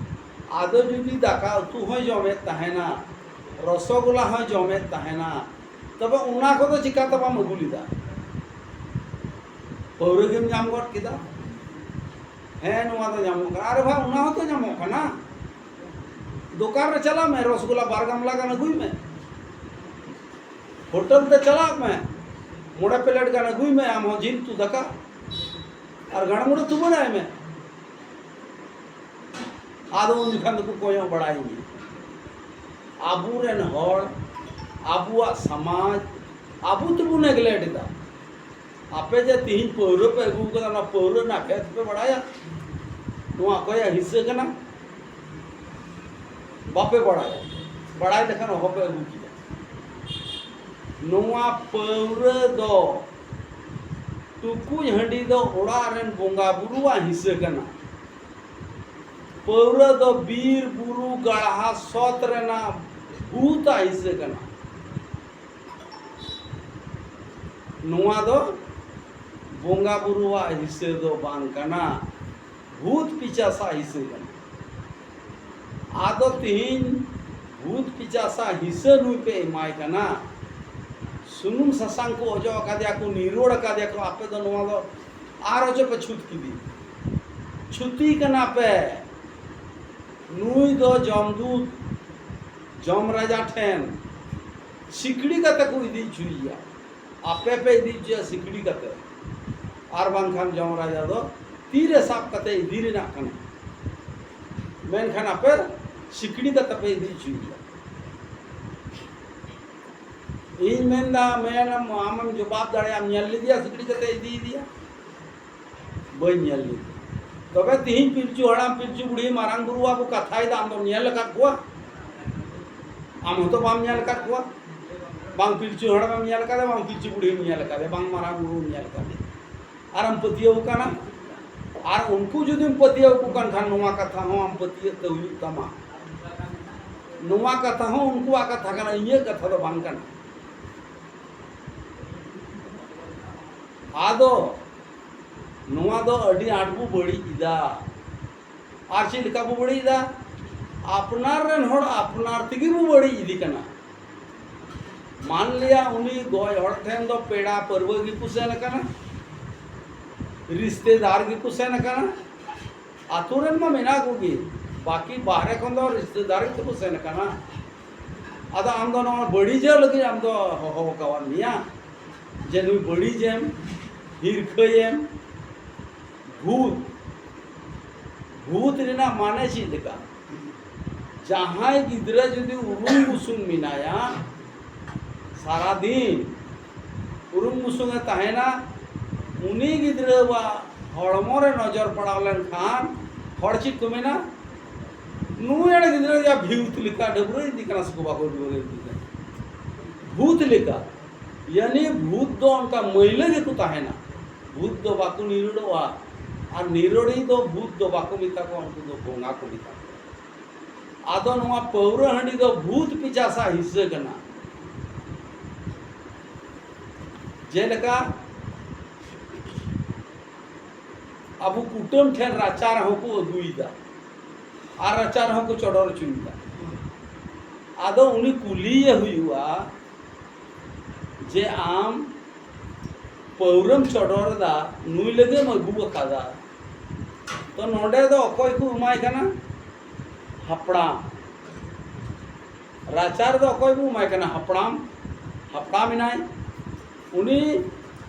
ᱟᱫᱚ ᱡᱩᱫᱤ ᱫᱟᱠᱟ ᱩᱛᱩ ᱦᱚᱸᱭ ᱡᱚᱢᱮᱫ ᱛᱟᱦᱮᱱᱟ, ᱨᱚᱥᱚᱜᱚᱞᱟ ᱦᱚᱸᱭ ᱡᱚᱢᱮᱫ ᱛᱟᱦᱮᱱᱟ, ᱛᱚᱵᱮ ᱚᱱᱟ ᱠᱚᱫᱚ ᱪᱤᱠᱟᱹᱛᱮ ᱵᱟᱢ ᱟᱹᱜᱩ ᱞᱮᱫᱟ? ᱯᱟᱹᱣᱨᱟᱹ ᱜᱮᱢ ᱧᱟᱢ ᱜᱚᱫ ᱠᱮᱫᱟ᱾ ᱦᱮᱸ, ᱱᱚᱣᱟ ᱫᱚ ᱧᱟᱢᱚᱜ ᱠᱟᱱᱟ᱾ ᱟᱨᱮ ᱵᱷᱟᱭ, ᱚᱱᱟ ᱦᱚᱸᱛᱚ ᱧᱟᱢᱚᱜ ᱠᱟᱱᱟ᱾ ᱫᱚᱠᱟᱱ ᱨᱮ ᱪᱟᱞᱟᱜ ᱢᱮ, ᱨᱚᱥᱜᱚᱞᱟ ᱵᱟᱨ ᱜᱟᱢᱞᱟ ᱜᱟᱱ ᱟᱹᱜᱩᱭ ᱢᱮ, ᱦᱳᱴᱮᱞ ᱛᱮ ᱪᱟᱞᱟᱜ ᱢᱮ, ᱢᱚᱬᱮ ᱯᱞᱮᱴ ᱜᱟᱱ ᱟᱹᱜᱩᱭ ᱢᱮ, ᱟᱢ ᱦᱚᱸ ᱡᱤᱞ ᱩᱛᱩ ᱫᱟᱠᱟ, ᱟᱨ ᱜᱟᱲᱢᱩᱲᱟᱹ ᱛᱩᱢᱟᱹᱞᱟᱭ ᱢᱮ᱾ ᱟᱫᱚ ᱩᱱ ᱡᱚᱠᱷᱟᱱ ᱫᱚᱠᱚ ᱠᱚᱭᱚᱜ ᱵᱟᱲᱟᱭᱤᱧᱟ᱾ ᱟᱵᱚᱨᱮᱱ ᱦᱚᱲ, ᱟᱵᱚᱣᱟᱜ ᱥᱚᱢᱟᱡᱽ, ᱟᱵᱚ ᱛᱮᱵᱚ neglect ᱮᱫᱟ᱾ ᱟᱯᱮ ᱡᱮ ᱛᱤᱦᱤᱧ ᱯᱟᱹᱣᱨᱟᱹ ᱯᱮ ᱟᱹᱜᱩ ᱠᱟᱫᱟ, ᱚᱱᱟ ᱯᱟᱹᱣᱨᱟᱹ ᱨᱮᱱᱟᱜ ᱵᱷᱮᱫ ᱯᱮ ᱵᱟᱲᱟᱭᱟ? ᱱᱚᱣᱟ ᱚᱠᱚᱭᱟᱜ ᱦᱤᱥᱟᱹ ᱠᱟᱱᱟ? ᱵᱟᱯᱮ ᱵᱟᱲᱟᱭᱟ᱾ ᱵᱟᱲᱟᱭ ᱞᱮᱠᱷᱟᱱ ᱚᱦᱚ ᱯᱮ ᱟᱹᱜᱩ ᱠᱮᱭᱟ᱾ ᱱᱚᱣᱟ ᱯᱟᱹᱣᱨᱟᱹ ᱫᱚ, ᱴᱩᱠᱩᱡ ᱦᱟᱺᱰᱤ ᱫᱚ ᱚᱲᱟᱜ ᱨᱮᱱ ᱵᱚᱸᱜᱟ ᱵᱩᱨᱩᱣᱟᱜ ᱦᱤᱥᱟᱹ ᱠᱟᱱᱟ᱾ ᱯᱟᱹᱣᱨᱟᱹ ᱫᱚ ᱵᱤᱨ ᱵᱩᱨᱩ ᱜᱟᱲᱦᱟ ᱥᱚᱛ ᱨᱮᱱᱟᱜ ᱵᱷᱩᱛᱟᱜ ᱦᱤᱥᱟᱹ ᱠᱟᱱᱟ᱾ ᱱᱚᱣᱟ ᱫᱚ ᱵᱚᱸᱜᱟ ᱵᱩᱨᱩᱣᱟᱜ ᱦᱤᱥᱟᱹ ᱫᱚ ᱵᱟᱝ ᱠᱟᱱᱟ, ᱵᱷᱩᱛ ᱯᱤᱪᱟᱥᱟᱜ ᱦᱤᱥᱟᱹ ᱠᱟᱱᱟ᱾ ᱟᱫᱚ ᱛᱤᱦᱤᱧ ᱵᱷᱩᱛ ᱯᱤᱪᱟᱥᱟᱜ ᱦᱤᱥᱟᱹ ᱱᱩᱭ ᱯᱮ ᱮᱢᱟᱭ ᱠᱟᱱᱟ, ᱥᱩᱱᱩᱢ ᱥᱟᱥᱟᱝ ᱠᱚ ᱚᱡᱚᱜ ᱟᱠᱟᱫᱮᱭᱟ ᱠᱚ, ᱱᱤᱨᱚᱲ ᱟᱠᱟᱫᱮᱭᱟ ᱠᱚ, ᱟᱯᱮ ᱫᱚ ᱱᱚᱣᱟ ᱫᱚ ᱟᱨ ᱚᱡᱚᱜ ᱯᱮ ᱪᱷᱩᱛ ᱠᱮᱫᱮ, ᱪᱷᱩᱛᱤ ᱠᱟᱱᱟ ᱯᱮ᱾ ᱱᱩᱭ ᱫᱚ ᱡᱚᱢᱫᱩᱛ, ᱡᱚᱢ ᱨᱟᱡᱟ ᱴᱷᱮᱱ ᱥᱤᱠᱲᱤ ᱠᱟᱛᱮ ᱠᱚ ᱤᱫᱤ ᱦᱚᱪᱚᱭᱮᱭᱟ᱾ ᱟᱯᱮ ᱯᱮ ᱤᱫᱤ ᱦᱚᱪᱚᱭᱟ ᱥᱤᱠᱲᱤ ᱠᱟᱛᱮ, ᱟᱨ ᱵᱟᱝᱠᱷᱟᱱ ᱡᱚᱢ ᱨᱟᱡᱟ ᱫᱚ ᱛᱤᱨᱮ ᱥᱟᱵ ᱠᱟᱛᱮ ᱤᱫᱤ ᱨᱮᱱᱟᱜ ᱠᱟᱱᱟ, ᱢᱮᱱᱠᱷᱟᱱ ᱟᱯᱮ ᱥᱤᱠᱲᱤ ᱠᱟᱛᱮ ᱯᱮ ᱤᱫᱤ ᱦᱚᱪᱚᱭᱮᱭᱟ᱾ ᱤᱧ ᱢᱮᱱᱫᱟ, ᱢᱮᱱ ᱟᱢᱮᱢ ᱡᱚᱵᱟᱵ ᱫᱟᱲᱮᱭᱟᱜᱼᱟᱢ, ᱧᱮᱞ ᱞᱮᱫᱮᱭᱟ ᱥᱤᱠᱲᱤ ᱠᱟᱛᱮ ᱤᱫᱤᱭᱮᱫᱮᱭᱟ? ᱵᱟᱹᱧ ᱧᱮᱞ ᱞᱮᱫᱮᱭᱟ᱾ ᱛᱚᱵᱮ ᱛᱤᱦᱤᱧ ᱯᱤᱞᱪᱩ ᱦᱟᱲᱟᱢ ᱯᱤᱞᱪᱩ ᱵᱩᱲᱦᱤ ᱢᱟᱨᱟᱝ ᱵᱩᱨᱩᱣᱟᱜ ᱠᱚ ᱠᱟᱛᱷᱟᱭᱮᱫᱟ, ᱟᱢ ᱫᱚᱢ ᱧᱮᱞ ᱟᱠᱟᱫ ᱠᱚᱣᱟ? ᱟᱢ ᱦᱚᱸᱛᱚ ᱵᱟᱢ ᱧᱮᱞ ᱟᱠᱟᱫ ᱠᱚᱣᱟ᱾ ᱵᱟᱝ ᱯᱤᱞᱪᱩ ᱦᱟᱲᱟᱢᱮᱢ ᱧᱮᱞ ᱟᱠᱟᱫᱮᱭᱟ, ᱵᱟᱝ ᱯᱤᱞᱪᱩ ᱵᱩᱲᱦᱤᱢ ᱧᱮᱞ ᱟᱠᱟᱫᱮᱭᱟ, ᱵᱟᱝ ᱢᱟᱨᱟᱝ ᱵᱩᱨᱩᱢ ᱧᱮᱞ ᱟᱠᱟᱫᱮᱭᱟ, ᱟᱨᱮᱢ ᱯᱟᱹᱛᱭᱟᱹᱣ ᱠᱟᱱᱟ᱾ ᱟᱨ ᱩᱱᱠᱩ ᱡᱩᱫᱤᱢ ᱯᱟᱹᱛᱭᱟᱹᱣ ᱠᱚ ᱠᱟᱱ ᱠᱷᱟᱱ, ᱱᱚᱣᱟ ᱠᱟᱛᱷᱟ ᱦᱚᱸ ᱟᱢ ᱯᱟᱹᱛᱭᱟᱹᱜ ᱛᱮ ᱦᱩᱭᱩᱜ ᱛᱟᱢᱟ᱾ ᱱᱚᱣᱟ ᱠᱟᱛᱷᱟ ᱦᱚᱸ ᱩᱱᱠᱩᱣᱟᱜ ᱠᱟᱛᱷᱟ ᱠᱟᱱᱟ, ᱤᱧᱟᱹᱜ ᱠᱟᱛᱷᱟ ᱫᱚ ᱵᱟᱝ ᱠᱟᱱᱟ᱾ ᱟᱫᱚ ᱱᱚᱣᱟ ᱫᱚ ᱟᱹᱰᱤ ᱟᱸᱴ ᱵᱚ ᱵᱟᱹᱲᱤᱡ ᱮᱫᱟ᱾ ᱟᱨ ᱪᱮᱫ ᱞᱮᱠᱟ ᱵᱚ ᱵᱟᱹᱲᱤᱡ ᱮᱫᱟ? ᱟᱯᱱᱟᱨ ᱨᱮᱱ ᱦᱚᱲ ᱟᱯᱱᱟᱨ ᱛᱮᱜᱮ ᱵᱚ ᱵᱟᱹᱲᱤᱡ ᱤᱫᱤ ᱠᱟᱱᱟ᱾ ᱢᱟᱱ ᱞᱤᱭᱟ ᱩᱱᱤ ᱜᱚᱡ ᱦᱚᱲ ᱴᱷᱮᱱ ᱫᱚ ᱯᱮᱲᱟ ᱯᱟᱹᱨᱣᱟᱹ ᱜᱮᱠᱚ ᱥᱮᱱ ᱟᱠᱟᱱᱟ, ᱨᱤᱥᱛᱮᱫᱟᱨ ᱜᱮᱠᱚ ᱥᱮᱱ ᱟᱠᱟᱱᱟ, ᱟᱛᱳ ᱨᱮᱱ ᱢᱟ ᱢᱮᱱᱟᱜ ᱠᱚᱜᱮ, ᱵᱟᱹᱠᱤ ᱵᱟᱦᱨᱮ ᱠᱷᱚᱱ ᱫᱚ ᱨᱤᱥᱛᱮᱫᱟᱨ ᱜᱮᱠᱚ ᱥᱮᱱ ᱟᱠᱟᱱᱟ᱾ ᱟᱫᱚ ᱟᱢ ᱫᱚ ᱱᱚᱣᱟ ᱵᱟᱹᱲᱤᱡᱚᱜ ᱞᱟᱹᱜᱤᱫ ᱟᱢ ᱫᱚ ᱦᱚᱦᱚ ᱟᱠᱟᱣᱟᱫ ᱢᱮᱭᱟ ᱡᱮ ᱱᱩᱭ ᱵᱟᱹᱲᱤᱡᱮᱢ, ᱦᱤᱨᱠᱷᱟᱹᱭᱮᱢ, ᱵᱷᱩᱛ᱾ ᱵᱷᱩᱛ ᱨᱮᱱᱟᱜ ᱢᱟᱱᱮ ᱪᱮᱫ ᱞᱮᱠᱟ? ᱡᱟᱦᱟᱸᱭ ᱜᱤᱫᱽᱨᱟᱹ ᱡᱩᱫᱤ ᱩᱨᱩᱢ ᱵᱩᱥᱩᱢ ᱢᱮᱱᱟᱭᱟ, ᱥᱟᱨᱟᱫᱤᱱ ᱩᱨᱩᱢ ᱵᱩᱥᱩᱢ ᱮ ᱛᱟᱦᱮᱱᱟ, ᱩᱱᱤ ᱜᱤᱫᱽᱨᱟᱹᱣᱟᱜ ᱦᱚᱲᱢᱚ ᱨᱮ ᱱᱚᱡᱚᱨ ᱯᱟᱲᱟᱣ ᱞᱮᱱᱠᱷᱟᱱ ᱦᱚᱲ ᱪᱮᱫ ᱠᱚ ᱢᱮᱱᱟ? ᱱᱩᱭ ᱟᱹᱰᱤ ᱜᱤᱫᱽᱨᱟᱹ ᱭᱟ ᱵᱷᱤᱣᱛ ᱞᱮᱠᱟ ᱰᱟᱹᱵᱽᱨᱟᱹ ᱤᱫᱤ ᱠᱟᱱᱟ ᱥᱮ ᱠᱚ ᱵᱟᱠᱚ ᱰᱟᱹᱵᱽᱨᱟᱹ ᱤᱫᱤ ᱠᱟᱱᱟ? ᱵᱷᱩᱛ ᱞᱮᱠᱟ᱾ ᱭᱟᱱᱤ ᱵᱷᱩᱛ ᱫᱚ ᱚᱱᱠᱟ ᱢᱟᱹᱭᱞᱟᱹ ᱜᱮᱠᱚ ᱛᱟᱦᱮᱱᱟ᱾ ᱵᱷᱩᱛ ᱫᱚ ᱵᱟᱠᱚ ᱱᱤᱨᱟᱹᱲᱚᱜᱼᱟ᱾ ᱟᱨ ᱱᱤᱨᱟᱹᱲᱤ ᱫᱚ ᱵᱷᱩᱛ ᱫᱚ ᱵᱟᱠᱚ ᱢᱮᱛᱟ ᱠᱚᱣᱟ, ᱩᱱᱠᱩ ᱫᱚ ᱵᱚᱸᱜᱟ ᱠᱚ ᱢᱮᱛᱟ ᱠᱚᱣᱟ᱾ ᱟᱫᱚ ᱱᱚᱣᱟ ᱯᱟᱹᱣᱨᱟᱹ ᱦᱟᱺᱰᱤ ᱫᱚ ᱵᱷᱩᱛ ᱯᱤᱪᱟᱥᱟ ᱦᱤᱥᱟᱹ ᱠᱟᱱᱟ᱾ ᱡᱮᱞᱮᱠᱟ ᱟᱵᱚ ᱠᱩᱴᱟᱹᱢ ᱴᱷᱮᱱ ᱨᱟᱪᱟ ᱨᱮᱦᱚᱸ ᱠᱚ ᱟᱹᱜᱩᱭᱮᱫᱟ, ᱟᱨ ᱨᱟᱪᱟ ᱨᱮᱦᱚᱸ ᱠᱚ ᱪᱚᱰᱚᱨ ᱦᱚᱪᱚᱭᱮᱫᱟ᱾ ᱟᱫᱚ ᱩᱱᱤ ᱠᱩᱞᱤᱭᱮ ᱦᱩᱭᱩᱜᱼᱟ ᱡᱮ, "ᱟᱢ ᱯᱟᱹᱣᱨᱟᱹᱢ ᱪᱚᱰᱚᱨ ᱮᱫᱟ, ᱱᱩᱭ ᱞᱟᱹᱜᱤᱫ ᱮᱢ ᱟᱹᱜᱩ ᱟᱠᱟᱫᱟ, ᱛᱚ ᱱᱚᱰᱮ ᱫᱚ ᱚᱠᱚᱭ ᱠᱚ ᱮᱢᱟᱭ ᱠᱟᱱᱟ? ᱦᱟᱯᱲᱟᱢ᱾ ᱨᱟᱪᱟ ᱨᱮᱫᱚ ᱚᱠᱚᱭ ᱵᱚ ᱮᱢᱟᱭ ᱠᱟᱱᱟ? ᱦᱟᱯᱲᱟᱢ᱾ ᱦᱟᱯᱲᱟᱢ ᱮᱱᱟᱭ, ᱩᱱᱤ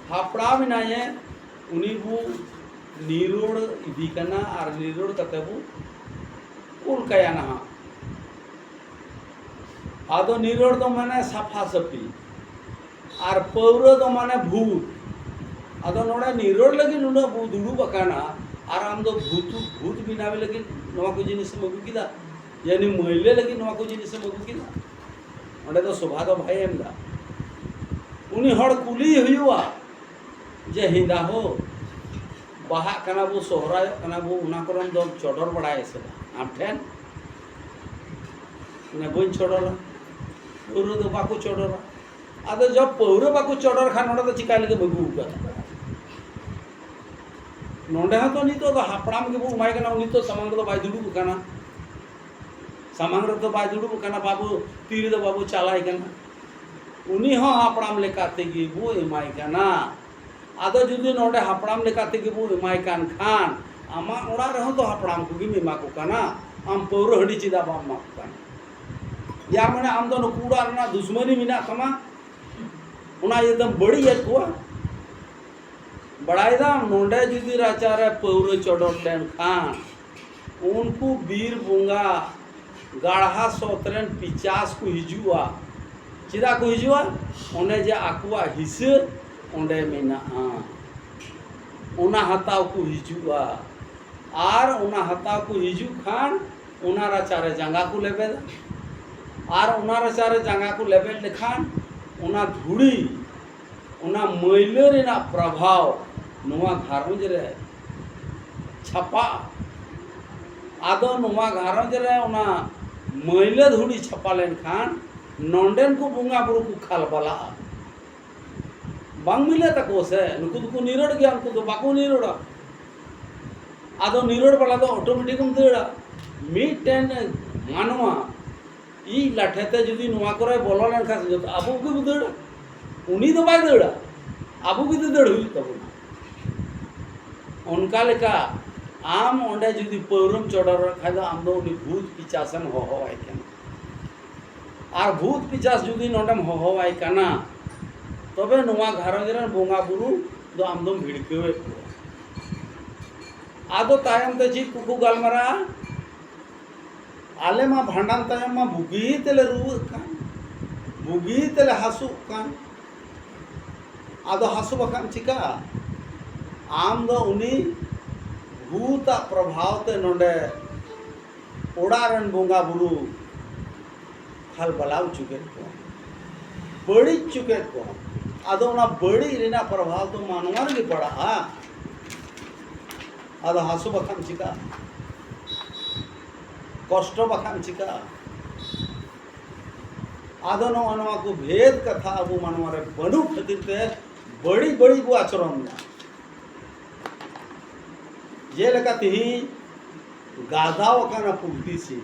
ᱦᱟᱯᱲᱟᱢ ᱮᱱᱟᱭᱮ, ᱩᱱᱤ ᱵᱚ ᱱᱤᱨᱚᱲ ᱤᱫᱤ ᱠᱟᱱᱟ ᱟᱨ ᱱᱤᱨᱚᱲ ᱠᱟᱛᱮ ᱵᱚ ᱠᱩᱞ ᱠᱟᱭᱟ ᱱᱟᱦᱟᱜ᱾" ᱟᱫᱚ ᱱᱤᱨᱚᱲ ᱫᱚ ᱢᱟᱱᱮ ᱥᱟᱯᱷᱟ ᱥᱟᱹᱯᱷᱤ, ᱟᱨ ᱯᱟᱹᱣᱨᱟᱹ ᱫᱚ ᱢᱟᱱᱮ ᱵᱷᱩᱛ᱾ ᱟᱫᱚ ᱱᱚᱰᱮ ᱱᱤᱨᱚᱲ ᱞᱟᱹᱜᱤᱫ ᱱᱩᱱᱟᱹᱜ ᱵᱚ ᱫᱩᱲᱩᱵ ᱟᱠᱟᱱᱟ, ᱟᱨ ᱟᱢ ᱫᱚ ᱵᱷᱩᱛ, ᱵᱷᱩᱛ ᱵᱮᱱᱟᱣ ᱞᱟᱹᱜᱤᱫ ᱱᱚᱣᱟ ᱠᱚ ᱡᱤᱱᱤᱥ ᱮᱢ ᱟᱹᱜᱩ ᱠᱮᱫᱟ? ᱭᱟᱱᱤ ᱢᱟᱹᱭᱞᱟᱹ ᱞᱟᱹᱜᱤᱫ ᱱᱚᱣᱟ ᱠᱚ ᱡᱤᱱᱤᱥ ᱮᱢ ᱟᱹᱜᱩ ᱠᱮᱫᱟ? ᱚᱸᱰᱮ ᱫᱚ ᱥᱚᱵᱷᱟ ᱫᱚ ᱵᱟᱭ ᱮᱢ ᱮᱫᱟ᱾ ᱩᱱᱤ ᱦᱚᱲ ᱠᱩᱞᱤ ᱦᱩᱭᱩᱜᱼᱟ ᱡᱮ, "ᱦᱮᱸᱫᱟ ᱦᱳ, ᱵᱟᱦᱟᱜ ᱠᱟᱱᱟ ᱵᱚ, ᱥᱚᱦᱨᱟᱭᱚᱜ ᱠᱟᱱᱟ ᱵᱚ, ᱚᱱᱟ ᱠᱚᱨᱮᱢ ᱫᱚᱢ ᱪᱚᱰᱚᱨ ᱵᱟᱲᱟᱭᱟ ᱥᱮ ᱵᱟᱝ ᱟᱢ ᱴᱷᱮᱱ?" ᱢᱟᱱᱮ, "ᱵᱟᱹᱧ ᱪᱚᱰᱚᱨᱟ, ᱯᱟᱹᱣᱨᱟᱹ ᱫᱚ ᱵᱟᱠᱚ ᱪᱚᱰᱚᱨᱟ᱾" ᱟᱫᱚ ᱡᱚᱵ ᱯᱟᱹᱣᱨᱟᱹ ᱵᱟᱠᱚ ᱪᱚᱰᱚᱨ ᱠᱷᱟᱱ ᱱᱚᱰᱮ ᱫᱚ ᱪᱤᱠᱟ ᱞᱟᱹᱜᱤᱫ ᱮᱢ ᱟᱹᱜᱩ ᱟᱠᱟᱫᱟ? ᱱᱚᱰᱮ ᱦᱚᱸ ᱛᱚ ᱱᱤᱛᱚᱜ ᱫᱚ ᱦᱟᱯᱲᱟᱢ ᱜᱮᱵᱚ ᱮᱢᱟᱭ ᱠᱟᱱᱟ, ᱩᱱᱤ ᱛᱚ ᱥᱟᱢᱟᱝ ᱨᱮᱫᱚ ᱵᱟᱭ ᱫᱩᱲᱩᱵ ᱟᱠᱟᱱᱟ᱾ ᱥᱟᱢᱟᱝ ᱨᱮᱫᱚ ᱵᱟᱭ ᱫᱩᱲᱩᱵ ᱟᱠᱟᱱᱟ ᱵᱟᱹᱵᱩ, ᱛᱤ ᱨᱮᱫᱚ ᱵᱟᱵᱚ ᱪᱟᱞᱟᱭ ᱠᱟᱱᱟ᱾ ᱩᱱᱤ ᱦᱚᱸ ᱦᱟᱯᱲᱟᱢ ᱞᱮᱠᱟ ᱛᱮᱜᱮ ᱵᱚ ᱮᱢᱟᱭ ᱠᱟᱱᱟ᱾ ᱟᱫᱚ ᱡᱩᱫᱤ ᱱᱚᱰᱮ ᱦᱟᱯᱲᱟᱢ ᱞᱮᱠᱟ ᱛᱮᱜᱮ ᱵᱚ ᱮᱢᱟᱭ ᱠᱟᱱ ᱠᱷᱟᱱ, ᱟᱢᱟᱜ ᱚᱲᱟᱜ ᱨᱮᱦᱚᱸ ᱫᱚ ᱦᱟᱯᱲᱟᱢ ᱠᱚᱜᱮᱢ ᱮᱢᱟ ᱠᱚ ᱠᱟᱱᱟ᱾ ᱟᱢ ᱯᱟᱹᱣᱨᱟᱹ ᱦᱟᱺᱰᱤ ᱪᱮᱫᱟᱜ ᱵᱟᱢ ᱮᱢᱟ ᱠᱚ ᱠᱟᱱᱟ? ᱭᱟ ᱢᱟᱱᱮ ᱟᱢ ᱫᱚ ᱱᱩᱠᱩ ᱚᱲᱟᱜ ᱨᱮᱱᱟᱜ ᱫᱩᱥᱢᱟᱹᱱᱤ ᱢᱮᱱᱟᱜ ᱛᱟᱢᱟ, ᱚᱱᱟ ᱤᱭᱟᱹᱛᱮᱢ ᱵᱟᱹᱲᱤᱡ ᱮᱫ ᱠᱚᱣᱟ᱾ ᱵᱟᱲᱟᱭ ᱫᱟᱢ, ᱱᱚᱰᱮ ᱡᱩᱫᱤ ᱨᱟᱪᱟᱨᱮ ᱯᱟᱹᱣᱨᱟᱹ ᱪᱚᱰᱚᱨ ᱞᱮᱱᱠᱷᱟᱱ, ᱩᱱᱠᱩ ᱵᱤᱨ ᱵᱚᱸᱜᱟ ᱜᱟᱲᱦᱟ ᱥᱚᱛ ᱨᱮᱱ ᱯᱤᱪᱟᱥ ᱠᱚ ᱦᱤᱡᱩᱜᱼᱟ᱾ ᱪᱮᱫᱟᱜ ᱠᱚ ᱦᱤᱡᱩᱜᱼᱟ? ᱚᱱᱮ ᱡᱮ ᱟᱠᱚᱣᱟᱜ ᱦᱤᱥᱟᱹ ᱚᱸᱰᱮ ᱢᱮᱱᱟᱜᱼᱟ, ᱚᱱᱟ ᱦᱟᱛᱟᱣ ᱠᱚ ᱦᱤᱡᱩᱜᱼᱟ᱾ ᱟᱨ ᱚᱱᱟ ᱦᱟᱛᱟᱣ ᱠᱚ ᱦᱤᱡᱩᱜ ᱠᱷᱟᱱ, ᱚᱱᱟ ᱨᱟᱪᱟᱨᱮ ᱡᱟᱸᱜᱟ ᱠᱚ ᱞᱮᱵᱮᱫᱟ᱾ ᱟᱨ ᱚᱱᱟ ᱨᱟᱪᱟᱨᱮ ᱡᱟᱸᱜᱟ ᱠᱚ ᱞᱮᱵᱮᱫ ᱞᱮᱠᱷᱟᱱ, ᱚᱱᱟ ᱫᱷᱩᱲᱤ, ᱚᱱᱟ ᱢᱟᱹᱭᱞᱟᱹ ᱨᱮᱱᱟᱜ ᱯᱨᱚᱵᱷᱟᱣ ᱱᱚᱣᱟ ᱜᱷᱟᱨᱚᱸᱡᱽ ᱨᱮ ᱪᱷᱟᱯᱟᱜᱼᱟ᱾ ᱟᱫᱚ ᱱᱚᱣᱟ ᱜᱷᱟᱨᱚᱸᱡᱽ ᱨᱮ ᱚᱱᱟ ᱢᱟᱹᱭᱞᱟᱹ ᱫᱷᱩᱲᱤ ᱪᱷᱟᱯᱟ ᱞᱮᱱᱠᱷᱟᱱ, ᱱᱚᱸᱰᱮᱱ ᱠᱚ ᱵᱚᱸᱜᱟ ᱵᱩᱨᱩ ᱠᱚ ᱠᱷᱟᱞᱵᱟᱞᱟᱜᱼᱟ᱾ ᱵᱟᱝ ᱢᱤᱞᱟᱹᱜ ᱛᱟᱠᱚᱣᱟ ᱥᱮ, ᱱᱩᱠᱩ ᱫᱚᱠᱚ ᱱᱤᱨᱟᱹᱲ ᱜᱮᱭᱟ, ᱩᱱᱠᱩ ᱫᱚ ᱵᱟᱠᱚ ᱱᱤᱨᱟᱹᱲᱟ᱾ ᱟᱫᱚ ᱱᱤᱨᱟᱹᱲ ᱵᱟᱞᱟ ᱫᱚ ᱚᱴᱳᱢᱮᱴᱤᱠ ᱮᱢ ᱫᱟᱹᱲᱟ᱾ ᱢᱤᱫᱴᱮᱱ ᱢᱟᱱᱣᱟ ᱤᱡ ᱞᱟᱴᱷᱮ ᱛᱮ ᱡᱩᱫᱤ ᱱᱚᱣᱟ ᱠᱚᱨᱮ ᱵᱚᱞᱚ ᱞᱮᱱᱠᱷᱟᱱ, ᱡᱚᱛᱚ ᱟᱵᱚ ᱜᱮᱵᱚ ᱫᱟᱹᱲᱟ, ᱩᱱᱤ ᱫᱚ ᱵᱟᱭ ᱫᱟᱹᱲᱟ, ᱟᱵᱚ ᱜᱮ ᱫᱟᱹᱲ ᱦᱩᱭᱩᱜ ᱛᱟᱵᱚᱱᱟ᱾ ᱚᱱᱠᱟ ᱞᱮᱠᱟ ᱟᱢ ᱚᱸᱰᱮ ᱡᱩᱫᱤ ᱯᱟᱹᱣᱨᱟᱹᱢ ᱪᱚᱰᱚᱨᱮᱫ ᱠᱷᱟᱡ ᱫᱚ, ᱟᱢ ᱫᱚ ᱩᱱᱤ ᱵᱷᱩᱛ ᱯᱤᱪᱟᱥᱮᱢ ᱦᱚᱦᱚᱣᱟᱭ ᱠᱟᱱᱟ᱾ ᱟᱨ ᱵᱷᱩᱛ ᱯᱤᱪᱟᱥ ᱡᱩᱫᱤ ᱱᱚᱰᱮᱢ ᱦᱚᱦᱚᱣᱟᱭ ᱠᱟᱱᱟ, ᱛᱚᱵᱮ ᱱᱚᱣᱟ ᱜᱷᱟᱨᱚᱸᱡᱽ ᱨᱮᱱ ᱵᱚᱸᱜᱟ ᱵᱩᱨᱩ ᱫᱚ ᱟᱢ ᱫᱚᱢ ᱵᱷᱤᱲᱠᱟᱹᱣᱮᱫ ᱠᱚᱣᱟ᱾ ᱟᱫᱚ ᱛᱟᱭᱚᱢ ᱛᱮ ᱪᱮᱫ ᱠᱚᱠᱚ ᱜᱟᱞᱢᱟᱨᱟᱜᱼᱟ? ᱟᱞᱮ ᱢᱟ ᱵᱷᱟᱸᱰᱟᱱ ᱛᱟᱭᱚᱢ ᱢᱟ ᱵᱩᱜᱤ ᱛᱮᱞᱮ ᱨᱩᱣᱟᱹᱜ ᱠᱟᱱ, ᱵᱩᱜᱤ ᱛᱮᱞᱮ ᱦᱟᱹᱥᱩᱜ ᱠᱟᱱ᱾ ᱟᱫᱚ ᱦᱟᱹᱥᱩ ᱵᱟᱠᱷᱟᱱ ᱪᱤᱠᱟᱹᱜᱼᱟ? ᱟᱢ ᱫᱚ ᱩᱱᱤ ᱵᱷᱩᱛᱟᱜ ᱯᱨᱚᱵᱷᱟᱣ ᱛᱮ ᱱᱚᱰᱮ ᱚᱲᱟᱜ ᱨᱮᱱ ᱵᱚᱸᱜᱟ ᱵᱩᱨᱩ ᱠᱷᱟᱞᱵᱟᱞᱟᱣ ᱦᱚᱪᱚ ᱠᱮᱫ ᱠᱚᱣᱟ, ᱵᱟᱹᱲᱤᱡ ᱦᱚᱪᱚ ᱠᱮᱫ ᱠᱚᱣᱟ᱾ ᱟᱫᱚ ᱚᱱᱟ ᱵᱟᱹᱲᱤᱡ ᱨᱮᱱᱟᱜ ᱯᱨᱚᱵᱷᱟᱣ ᱫᱚ ᱢᱟᱱᱣᱟ ᱨᱮᱜᱮ ᱯᱟᱲᱟᱜᱼᱟ᱾ ᱟᱫᱚ ᱦᱟᱹᱥᱩ ᱵᱟᱠᱷᱟᱱ ᱪᱤᱠᱟᱹᱜᱼᱟ? ᱠᱚᱥᱴᱚ ᱵᱟᱠᱷᱟᱱ ᱪᱤᱠᱟᱹᱜᱼᱟ? ᱟᱫᱚ ᱱᱚᱜᱼᱚ ᱱᱚᱣᱟ ᱠᱚ ᱵᱷᱮᱫ ᱠᱟᱛᱷᱟ ᱟᱵᱚ ᱢᱟᱱᱣᱟ ᱨᱮ ᱵᱟᱹᱱᱩᱜ ᱠᱷᱟᱹᱛᱤᱨ ᱛᱮ ᱵᱟᱹᱲᱤᱡ ᱵᱟᱹᱲᱤᱡ ᱵᱚ ᱟᱪᱨᱚᱱ ᱮᱫᱟ᱾ ᱡᱮᱞᱮᱠᱟ ᱛᱮᱦᱮᱧ ᱜᱟᱫᱟᱣ ᱟᱠᱟᱱᱟ ᱯᱩᱞᱴᱤ ᱥᱤᱢ,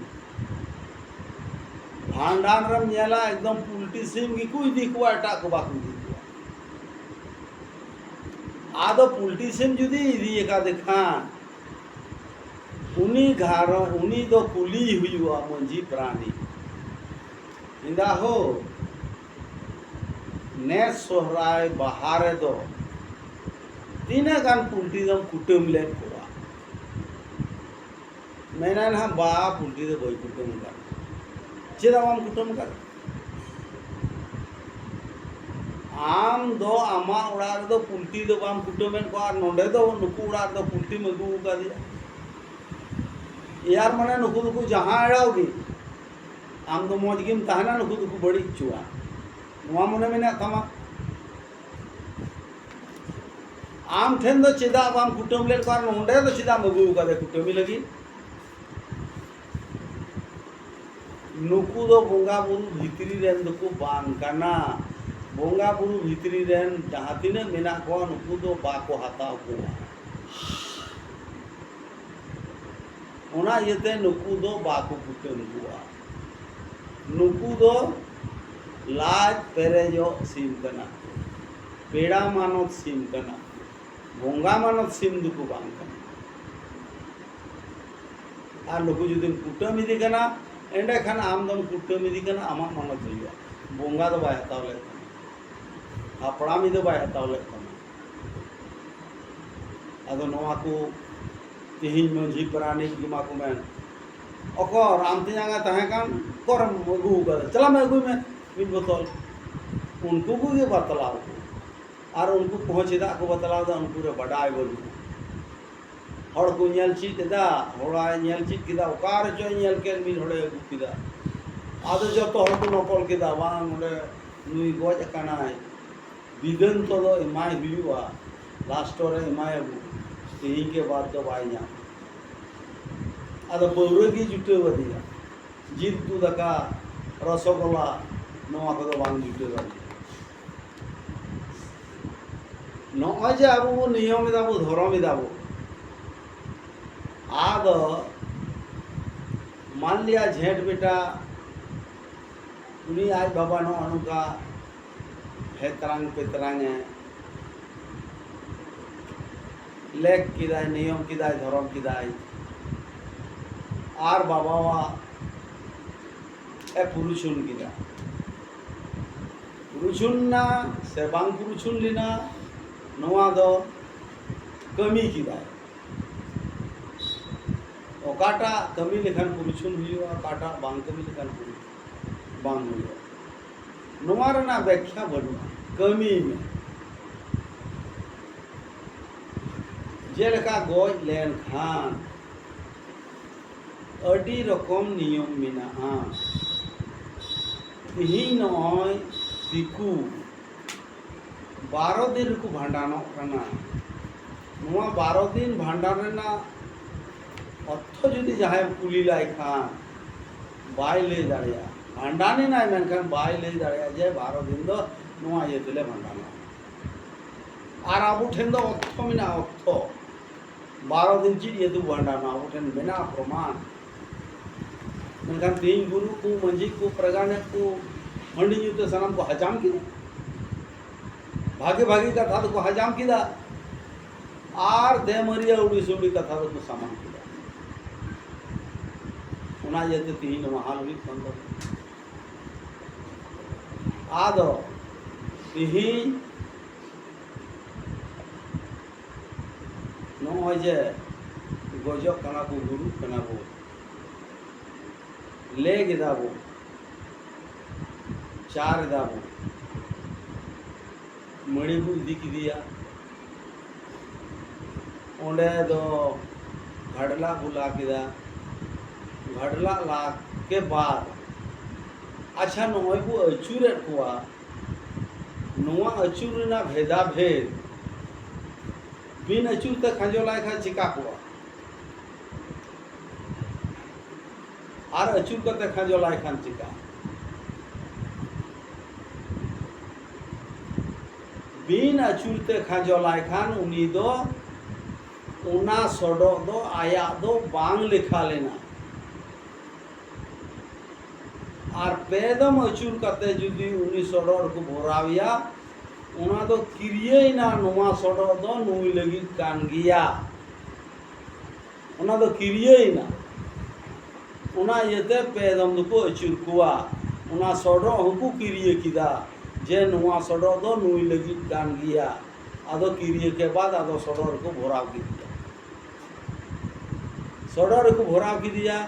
ᱵᱷᱟᱸᱰᱟᱱ ᱨᱮᱢ ᱧᱮᱞᱟ, ᱮᱠᱫᱚᱢ ᱯᱩᱞᱴᱤ ᱥᱤᱢ ᱜᱮᱠᱚ ᱤᱫᱤ ᱠᱚᱣᱟ, ᱮᱴᱟᱜ ᱠᱚ ᱵᱟᱠᱚ ᱤᱫᱤ ᱠᱚᱣᱟ᱾ ᱟᱫᱚ ᱯᱩᱞᱴᱤ ᱥᱤᱢ ᱡᱩᱫᱤ ᱤᱫᱤ ᱟᱠᱟᱫᱮ ᱠᱷᱟᱱ, ᱩᱱᱤ ᱜᱷᱟᱨᱚᱸᱡᱽ, ᱩᱱᱤ ᱫᱚ ᱠᱩᱞᱤ ᱦᱩᱭᱩᱜᱼᱟ ᱢᱟᱹᱡᱷᱤ ᱯᱟᱨᱟᱱᱤᱠ, ᱮᱸᱫᱟ ᱦᱳ, ᱱᱮᱥ ᱥᱚᱦᱨᱟᱭ ᱵᱟᱦᱟ ᱨᱮᱫᱚ ᱛᱤᱱᱟᱹᱜ ᱜᱟᱱ ᱯᱩᱞᱴᱤ ᱫᱚᱢ ᱠᱩᱴᱟᱹᱢ ᱞᱮᱫ ᱠᱚᱣᱟ? ᱢᱮᱱᱟᱭ ᱱᱟᱦᱟᱜ, ᱵᱟ, ᱯᱩᱞᱴᱤ ᱫᱚ ᱵᱟᱹᱧ ᱠᱩᱴᱟᱹᱢ ᱟᱠᱟᱫ ᱠᱚᱣᱟ᱾ ᱪᱮᱫᱟᱜ ᱵᱟᱢ ᱠᱩᱴᱟᱹᱢ ᱟᱠᱟᱫ ᱠᱚᱣᱟ? ᱟᱢ ᱫᱚ ᱟᱢᱟᱜ ᱚᱲᱟᱜ ᱨᱮᱫᱚ ᱯᱩᱞᱴᱤ ᱫᱚ ᱵᱟᱢ ᱠᱩᱴᱟᱹᱢᱮᱫ ᱠᱚᱣᱟ, ᱟᱨ ᱱᱚᱰᱮ ᱫᱚ ᱱᱩᱠᱩ ᱚᱲᱟᱜ ᱨᱮᱫᱚ ᱯᱩᱞᱴᱤᱢ ᱟᱹᱜᱩ ᱟᱠᱟᱫᱮᱭᱟ᱾ ᱮᱭᱟᱨ ᱢᱟᱱᱮ ᱱᱩᱠᱩ ᱫᱚᱠᱚ ᱡᱟᱦᱟᱸ ᱮᱲᱟᱣ ᱜᱮ, ᱟᱢ ᱫᱚ ᱢᱚᱡᱽ ᱜᱮᱢ ᱛᱟᱦᱮᱱᱟ, ᱱᱩᱠᱩ ᱫᱚᱠᱚ ᱵᱟᱹᱲᱤᱡ ᱦᱚᱪᱚᱣᱟ, ᱱᱚᱣᱟ ᱢᱚᱱᱮ ᱢᱮᱱᱟᱜ ᱛᱟᱢᱟ᱾ ᱟᱢ ᱴᱷᱮᱱ ᱫᱚ ᱪᱮᱫᱟᱜ ᱵᱟᱢ ᱠᱩᱴᱟᱹᱢ ᱞᱮᱫ ᱠᱚᱣᱟ? ᱱᱚᱰᱮ ᱫᱚ ᱪᱮᱫᱟᱜ ᱮᱢ ᱟᱹᱜᱩ ᱟᱠᱟᱫᱮ ᱠᱩᱴᱟᱹᱢᱤ ᱞᱟᱹᱜᱤᱫ? ᱱᱩᱠᱩ ᱫᱚ ᱵᱚᱸᱜᱟ ᱵᱩᱨᱩ ᱵᱷᱤᱛᱨᱤ ᱨᱮᱱ ᱫᱚᱠᱚ ᱵᱟᱝ ᱠᱟᱱᱟ᱾ ᱵᱚᱸᱜᱟ ᱵᱩᱨᱩ ᱵᱷᱤᱛᱨᱤ ᱨᱮᱱ ᱡᱟᱦᱟᱸ ᱛᱤᱱᱟᱹᱜ ᱢᱮᱱᱟᱜ ᱠᱚᱣᱟ, ᱱᱩᱠᱩ ᱫᱚ ᱵᱟᱠᱚ ᱦᱟᱛᱟᱣ ᱠᱚᱣᱟ᱾ ᱚᱱᱟ ᱤᱭᱟᱹᱛᱮ ᱱᱩᱠᱩ ᱫᱚ ᱵᱟᱠᱚ ᱠᱩᱴᱟᱹᱢ ᱠᱚᱣᱟ᱾ ᱱᱩᱠᱩ ᱫᱚ ᱞᱟᱡ ᱯᱮᱨᱮᱡᱚᱜ ᱥᱤᱢ ᱠᱟᱱᱟ ᱠᱚ, ᱯᱮᱲᱟ ᱢᱟᱱᱚᱛ ᱥᱤᱢ ᱠᱟᱱᱟ ᱠᱚ, ᱵᱚᱸᱜᱟ ᱢᱟᱱᱚᱛ ᱥᱤᱢ ᱫᱚᱠᱚ ᱵᱟᱝ ᱠᱟᱱᱟ᱾ ᱟᱨ ᱱᱩᱠᱩ ᱡᱩᱫᱤᱢ ᱠᱩᱴᱟᱹᱢ ᱤᱫᱤ ᱠᱟᱱᱟ, ᱮᱸᱰᱮᱠᱷᱟᱱ ᱟᱢ ᱫᱚᱢ ᱠᱩᱴᱟᱹᱢ ᱤᱫᱤ ᱠᱟᱱᱟ, ᱟᱢᱟᱜ ᱢᱟᱱᱚᱛ ᱦᱩᱭᱩᱜᱼᱟ᱾ ᱵᱚᱸᱜᱟ ᱫᱚ ᱵᱟᱭ ᱦᱟᱛᱟᱣ ᱞᱮᱫ ᱛᱟᱢᱟ, ᱦᱟᱯᱲᱟᱢᱤ ᱫᱚ ᱵᱟᱭ ᱦᱟᱛᱟᱣ ᱞᱮᱫ ᱛᱟᱢᱟ᱾ ᱟᱫᱚ ᱱᱚᱣᱟ ᱠᱚ ᱛᱮᱦᱮᱧ ᱢᱟᱹᱡᱷᱤ ᱯᱟᱨᱟᱱᱤᱠ ᱡᱚᱢᱟ ᱠᱚ ᱢᱮᱱ, ᱚᱠᱚᱨ ᱟᱢ ᱛᱮᱧᱟᱝ ᱮ ᱛᱟᱦᱮᱸ ᱠᱟᱱ, ᱚᱠᱚᱨᱮᱢ ᱟᱹᱜᱩ ᱟᱠᱟᱫᱟ? ᱪᱟᱞᱟᱜ ᱢᱮ, ᱟᱹᱜᱩᱭ ᱢᱮ ᱢᱤᱫ ᱵᱳᱛᱚᱞ᱾ ᱩᱱᱠᱩ ᱠᱚᱜᱮ ᱵᱟᱛᱞᱟᱣ ᱠᱚ᱾ ᱟᱨ ᱩᱱᱠᱩ ᱠᱚᱦᱚᱸ ᱪᱮᱫᱟᱜ ᱠᱚ ᱵᱟᱛᱞᱟᱣ ᱮᱫᱟ, ᱩᱱᱠᱩ ᱨᱮ ᱵᱟᱰᱟᱭ ᱵᱟᱹᱱᱩᱜᱼᱟ᱾ ᱦᱚᱲ ᱠᱚ ᱧᱮᱞ ᱪᱮᱫ ᱮᱫᱟ, ᱦᱚᱲᱟᱭ ᱧᱮᱞ ᱪᱮᱫ ᱠᱮᱫᱟ, ᱚᱠᱟ ᱨᱮᱪᱚᱭ ᱧᱮᱞ ᱠᱮᱫ, ᱢᱤᱫ ᱦᱚᱲᱮ ᱟᱹᱜᱩ ᱠᱮᱫᱟ᱾ ᱟᱫᱚ ᱡᱚᱛᱚ ᱦᱚᱲ ᱠᱚ ᱱᱚᱠᱚᱞ ᱠᱮᱫᱟ, ᱵᱟᱝ, ᱚᱸᱰᱮ ᱱᱩᱭ ᱜᱚᱡ ᱟᱠᱟᱱᱟᱭ, ᱵᱤᱫᱟᱹᱱᱛᱚ ᱫᱚ ᱮᱢᱟᱭ ᱦᱩᱭᱩᱜᱼᱟ, ᱞᱟᱥᱴᱚ ᱨᱮ ᱮᱢᱟᱭᱟᱵᱚ, ᱛᱮᱦᱮᱧ ᱜᱮ ᱵᱟᱫ ᱫᱚ ᱵᱟᱭ ᱧᱟᱢ᱾ ᱟᱫᱚ ᱯᱟᱹᱣᱨᱟᱹ ᱜᱮ ᱡᱩᱴᱟᱹᱣ ᱟᱫᱮᱭᱟ, ᱡᱤᱞ ᱩᱛᱩ ᱫᱟᱠᱟ, ᱨᱚᱥᱚᱜᱚᱞᱟ, ᱱᱚᱣᱟ ᱠᱚᱫᱚ ᱵᱟᱝ ᱡᱩᱴᱟᱹᱣ ᱟᱫᱮᱭᱟ᱾ ᱱᱚᱜᱼᱚᱭ ᱡᱮ ᱟᱵᱚ ᱵᱚᱱ ᱱᱤᱭᱚᱢ ᱮᱫᱟ, ᱵᱚ ᱫᱷᱚᱨᱚᱢ ᱮᱫᱟ ᱵᱚ, ᱟᱫᱚ ᱢᱟᱱ ᱞᱤᱭᱟ ᱡᱷᱮᱸᱴ ᱵᱮᱴᱟ ᱩᱱᱤ ᱟᱡ ᱵᱟᱵᱟ ᱱᱚᱜᱼᱚ ᱱᱚᱝᱠᱟ ᱦᱮᱛᱨᱟᱝ ᱯᱮᱛᱨᱟᱝ ᱮ ᱞᱮᱠ ᱠᱮᱫᱟᱭ, ᱱᱤᱭᱚᱢ ᱠᱮᱫᱟᱭ, ᱫᱷᱚᱨᱚᱢ ᱠᱮᱫᱟᱭ, ᱟᱨ ᱵᱟᱵᱟᱣᱟᱜ ᱮ ᱯᱩᱨᱩᱪᱷᱩᱱ ᱠᱮᱫᱟ᱾ ᱯᱩᱨᱩᱪᱷᱩᱱ ᱮᱱᱟ ᱥᱮ ᱵᱟᱝ ᱯᱩᱨᱩᱪᱷᱩᱱ ᱞᱮᱱᱟ, ᱱᱚᱣᱟ ᱫᱚ ᱠᱟᱹᱢᱤ ᱠᱮᱫᱟᱭ᱾ ᱚᱠᱟᱴᱟᱜ ᱠᱟᱹᱢᱤ ᱞᱮᱠᱷᱟᱱ ᱯᱩᱨᱩᱪᱷᱩᱱ ᱦᱩᱭᱩᱜᱼᱟ, ᱚᱠᱟᱴᱟᱜ ᱵᱟᱝ ᱠᱟᱹᱢᱤ ᱞᱮᱠᱷᱟᱱ ᱯᱩᱨᱩᱪᱷᱩᱱ ᱵᱟᱝ ᱦᱩᱭᱩᱜᱼᱟ, ᱱᱚᱣᱟ ᱨᱮᱱᱟᱜ ᱵᱮᱠᱠᱷᱟ ᱵᱟᱹᱱᱩᱜᱼᱟ᱾ ᱠᱟᱹᱢᱤ ᱢᱮ᱾ ᱡᱮᱞᱮᱠᱟ ᱜᱚᱡ ᱞᱮᱱᱠᱷᱟᱱ ᱟᱹᱰᱤ ᱨᱚᱠᱚᱢ ᱱᱤᱭᱚᱢ ᱢᱮᱱᱟᱜᱼᱟ᱾ ᱛᱤᱦᱤᱧ ᱱᱚᱜᱼᱚᱭ ᱫᱤᱠᱩ ᱵᱟᱨᱚ ᱫᱤᱱ ᱨᱮᱠᱚ ᱵᱷᱟᱸᱰᱟᱱᱚᱜ ᱠᱟᱱᱟ᱾ ᱱᱚᱣᱟ ᱵᱟᱨᱚ ᱫᱤᱱ ᱵᱷᱟᱸᱰᱟᱱ ᱨᱮᱱᱟᱜ ᱚᱨᱛᱷᱚ ᱡᱩᱫᱤ ᱡᱟᱦᱟᱸᱭ ᱠᱩᱞᱤ ᱞᱟᱭ ᱠᱷᱟᱱ, ᱵᱟᱭ ᱞᱟᱹᱭ ᱫᱟᱲᱮᱭᱟᱜᱼᱟ᱾ ᱵᱷᱟᱸᱰᱟᱱ ᱮᱱᱟᱭ, ᱢᱮᱱᱠᱷᱟᱱ ᱵᱟᱭ ᱞᱟᱹᱭ ᱫᱟᱲᱮᱭᱟᱜᱼᱟ ᱡᱮ ᱵᱟᱨᱚ ᱫᱤᱱ ᱫᱚ ᱱᱚᱣᱟ ᱤᱭᱟᱹ ᱛᱮᱞᱮ ᱵᱷᱟᱸᱰᱟᱱᱚᱜᱼᱟ᱾ ᱟᱨ ᱟᱵᱚ ᱴᱷᱮᱱ ᱫᱚ ᱚᱨᱛᱷᱚ ᱢᱮᱱᱟᱜᱼᱟ, ᱚᱨᱛᱷᱚ᱾ ᱵᱟᱨᱚ ᱫᱤᱱ ᱪᱮᱫ ᱤᱭᱟᱹ ᱛᱮᱵᱚ ᱵᱷᱟᱸᱰᱟᱱᱟ? ᱟᱵᱚ ᱴᱷᱮᱱ ᱢᱮᱱᱟᱜᱼᱟ ᱯᱨᱚᱢᱟᱱ᱾ ᱢᱮᱱᱠᱷᱟᱱ ᱛᱮᱦᱮᱧ ᱜᱩᱨᱩ ᱠᱚ, ᱢᱟᱹᱡᱷᱤ ᱠᱚ, ᱯᱟᱨᱜᱟᱱᱟ ᱠᱚ ᱦᱟᱺᱰᱤ ᱧᱩ ᱛᱮ ᱥᱟᱱᱟᱢ ᱠᱚ ᱦᱟᱡᱟᱢ ᱠᱮᱫᱟ᱾ ᱵᱷᱟᱜᱮ ᱵᱷᱟᱜᱮ ᱠᱟᱛᱷᱟ ᱫᱚᱠᱚ ᱦᱟᱡᱟᱢ ᱠᱮᱫᱟ, ᱟᱨ ᱫᱮᱢᱟᱹᱨᱤᱭᱟ ᱩᱲᱤ ᱥᱩᱲᱤ ᱠᱟᱛᱷᱟ ᱫᱚᱠᱚ ᱥᱟᱢᱟᱝ ᱠᱮᱫᱟ᱾ ᱚᱱᱟ ᱤᱭᱟᱹᱛᱮ ᱛᱮᱦᱮᱧ ᱱᱚᱣᱟ ᱦᱟᱞ ᱦᱩᱭᱩᱜ ᱠᱟᱱ ᱛᱟᱵᱚᱱᱟ᱾ ᱟᱫᱚ ᱛᱮᱦᱮᱧ ᱱᱚᱜᱼᱚᱭ ᱡᱮ ᱜᱚᱡᱚᱜ ᱠᱟᱱᱟ ᱠᱚ, ᱜᱩᱨᱩᱜ ᱠᱟᱱᱟ ᱵᱚ, ᱞᱮᱜ ᱮᱫᱟ ᱵᱚ, ᱪᱟᱨ ᱮᱫᱟ ᱵᱚ, ᱢᱟᱹᱲᱤ ᱵᱚ ᱤᱫᱤ ᱠᱮᱫᱮᱭᱟ, ᱚᱸᱰᱮ ᱫᱚ ᱜᱷᱟᱰᱞᱟᱜ ᱵᱚ ᱞᱟ ᱠᱮᱫᱟ᱾ ᱜᱷᱟᱰᱞᱟᱜ ᱞᱟ ᱠᱮ ᱵᱟᱫ, ᱟᱪᱪᱷᱟ, ᱱᱚᱜᱼᱚᱭ ᱵᱚ ᱟᱹᱪᱩᱨᱮᱫ ᱠᱚᱣᱟ, ᱱᱚᱣᱟ ᱟᱹᱪᱩᱨ ᱨᱮᱱᱟᱜ ᱵᱷᱮᱫᱟ ᱵᱷᱮᱫ, ᱵᱤᱱ ᱟᱹᱪᱩᱨ ᱛᱮ ᱠᱷᱟᱸᱡᱚ ᱞᱟᱭ ᱠᱷᱟᱱ ᱪᱤᱠᱟ ᱠᱚᱜᱼᱟ? ᱟᱨ ᱟᱹᱪᱩᱨ ᱠᱟᱛᱮ ᱠᱷᱟᱸᱡᱚ ᱞᱟᱭ ᱠᱷᱟᱱ ᱪᱤᱠᱟ? ᱵᱤᱱ ᱟᱹᱪᱩᱨ ᱛᱮ ᱠᱷᱟᱸᱡᱚ ᱞᱟᱭ ᱠᱷᱟᱱ ᱩᱱᱤ ᱫᱚ ᱚᱱᱟ ᱥᱚᱰᱚᱜ ᱫᱚ ᱟᱭᱟᱜ ᱫᱚ ᱵᱟᱝ ᱞᱮᱠᱷᱟ ᱞᱮᱱᱟ᱾ ᱟᱨ ᱯᱮ ᱫᱚᱢ ᱟᱹᱪᱩᱨ ᱠᱟᱛᱮ ᱡᱩᱫᱤ ᱩᱱᱤ ᱥᱚᱰᱚᱜ ᱨᱮᱠᱚ ᱵᱷᱚᱨᱟᱣᱮᱭᱟ, ᱚᱱᱟ ᱫᱚ ᱠᱤᱨᱤᱭᱟᱹᱭᱮᱱᱟ, ᱱᱚᱣᱟ ᱥᱚᱰᱚᱜ ᱫᱚ ᱱᱩᱭ ᱞᱟᱹᱜᱤᱫ ᱠᱟᱱ ᱜᱮᱭᱟ᱾ ᱚᱱᱟ ᱫᱚ ᱠᱤᱨᱤᱭᱟᱹᱭᱮᱱᱟ᱾ ᱚᱱᱟ ᱤᱭᱟᱹᱛᱮ ᱯᱮ ᱫᱚᱢ ᱫᱚᱠᱚ ᱟᱹᱪᱩᱨ ᱠᱚᱣᱟ᱾ ᱚᱱᱟ ᱥᱚᱰᱚᱜ ᱦᱚᱸᱠᱚ ᱠᱤᱨᱤᱭᱟᱹ ᱠᱮᱫᱟ ᱡᱮ ᱱᱚᱣᱟ ᱥᱚᱰᱚᱜ ᱫᱚ ᱱᱩᱭ ᱞᱟᱹᱜᱤᱫ ᱠᱟᱱ ᱜᱮᱭᱟ᱾ ᱟᱫᱚ ᱠᱤᱨᱤᱭᱟᱹ ᱠᱮ ᱵᱟᱫ ᱟᱫᱚ ᱥᱚᱰᱚᱜ ᱨᱮᱠᱚ ᱵᱷᱚᱨᱟᱣ ᱠᱮᱫᱮᱭᱟ᱾ ᱥᱚᱰᱚᱜ ᱨᱮᱠᱚ ᱵᱷᱚᱨᱟᱣ ᱠᱮᱫᱮᱭᱟ᱾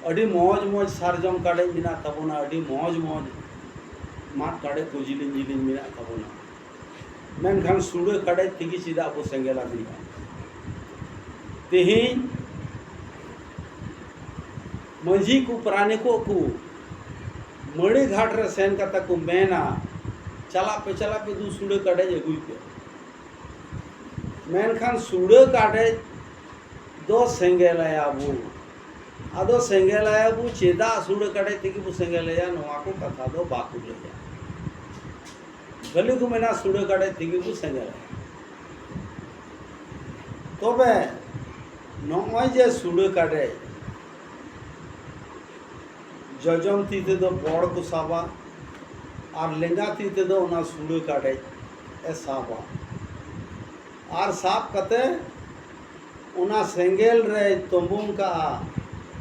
ᱟᱹᱰᱤ ᱢᱚᱡᱽ ᱢᱚᱡᱽ ᱥᱟᱨᱡᱚᱢ ᱠᱟᱰᱮᱡ ᱢᱮᱱᱟᱜ ᱛᱟᱵᱚᱱᱟ, ᱟᱹᱰᱤ ᱢᱚᱡᱽ ᱢᱚᱡᱽ ᱢᱟᱫ ᱠᱟᱰᱮᱡ ᱠᱚ ᱡᱤᱞᱤᱧ ᱡᱤᱞᱤᱧ ᱢᱮᱱᱟᱜ ᱛᱟᱵᱚᱱᱟ᱾ ᱢᱮᱱᱠᱷᱟᱱ ᱥᱩᱲᱟᱹ ᱠᱟᱰᱮᱡ ᱛᱮᱜᱮ ᱪᱮᱫᱟᱜ ᱵᱚ ᱥᱮᱸᱜᱮᱞ ᱟᱫᱮᱭᱟ? ᱛᱮᱦᱮᱧ ᱢᱟᱹᱡᱷᱤ ᱠᱚ, ᱯᱟᱨᱟᱱᱤᱠ ᱠᱚ ᱢᱟᱹᱲᱤ ᱜᱷᱟᱴ ᱨᱮ ᱥᱮᱱ ᱠᱟᱛᱮ ᱠᱚ ᱢᱮᱱᱟ, "ᱪᱟᱞᱟᱜ ᱯᱮ, ᱪᱟᱞᱟᱜ ᱯᱮ, ᱫᱩ ᱥᱩᱲᱟᱹ ᱠᱟᱰᱮᱡ ᱟᱹᱜᱩᱭ ᱯᱮ᱾" ᱢᱮᱱᱠᱷᱟᱱ ᱥᱩᱲᱟᱹ ᱠᱟᱰᱮᱡ ᱫᱚ ᱥᱮᱸᱜᱮᱞ ᱟᱭᱟ ᱵᱚ᱾ ᱟᱫᱚ ᱥᱮᱸᱜᱮᱞ ᱟᱭᱟ ᱵᱚ ᱪᱮᱫᱟᱜ? ᱥᱩᱲᱟᱹ ᱠᱟᱰᱮᱡ ᱛᱮᱜᱮ ᱵᱚ ᱥᱮᱸᱜᱮᱞ ᱟᱭᱟ, ᱱᱚᱣᱟ ᱠᱚ ᱠᱟᱛᱷᱟ ᱫᱚ ᱵᱟᱠᱚ ᱞᱟᱹᱭᱟ᱾ ᱠᱷᱟᱹᱞᱤ ᱠᱚ ᱢᱮᱱᱟ ᱥᱩᱲᱟᱹ ᱠᱟᱰᱮᱡ ᱛᱮᱜᱮ ᱵᱚ ᱥᱮᱸᱜᱮᱞ ᱟᱭᱟ᱾ ᱛᱚᱵᱮ ᱱᱚᱜᱼᱚᱭ ᱡᱮ ᱥᱩᱲᱟᱹ ᱠᱟᱰᱮᱡ, ᱡᱚᱡᱚᱢ ᱛᱤ ᱛᱮᱫᱚ ᱵᱚᱲ ᱠᱚ ᱥᱟᱵᱟ ᱟᱨ ᱞᱮᱸᱜᱟ ᱛᱤ ᱛᱮᱫᱚ ᱚᱱᱟ ᱥᱩᱲᱟᱹ ᱠᱟᱰᱮᱡ ᱮ ᱥᱟᱵᱟ᱾ ᱟᱨ ᱥᱟᱵ ᱠᱟᱛᱮ ᱚᱱᱟ ᱥᱮᱸᱜᱮᱞ ᱨᱮᱭ ᱛᱚᱸᱵᱚᱝ ᱠᱟᱜᱼᱟ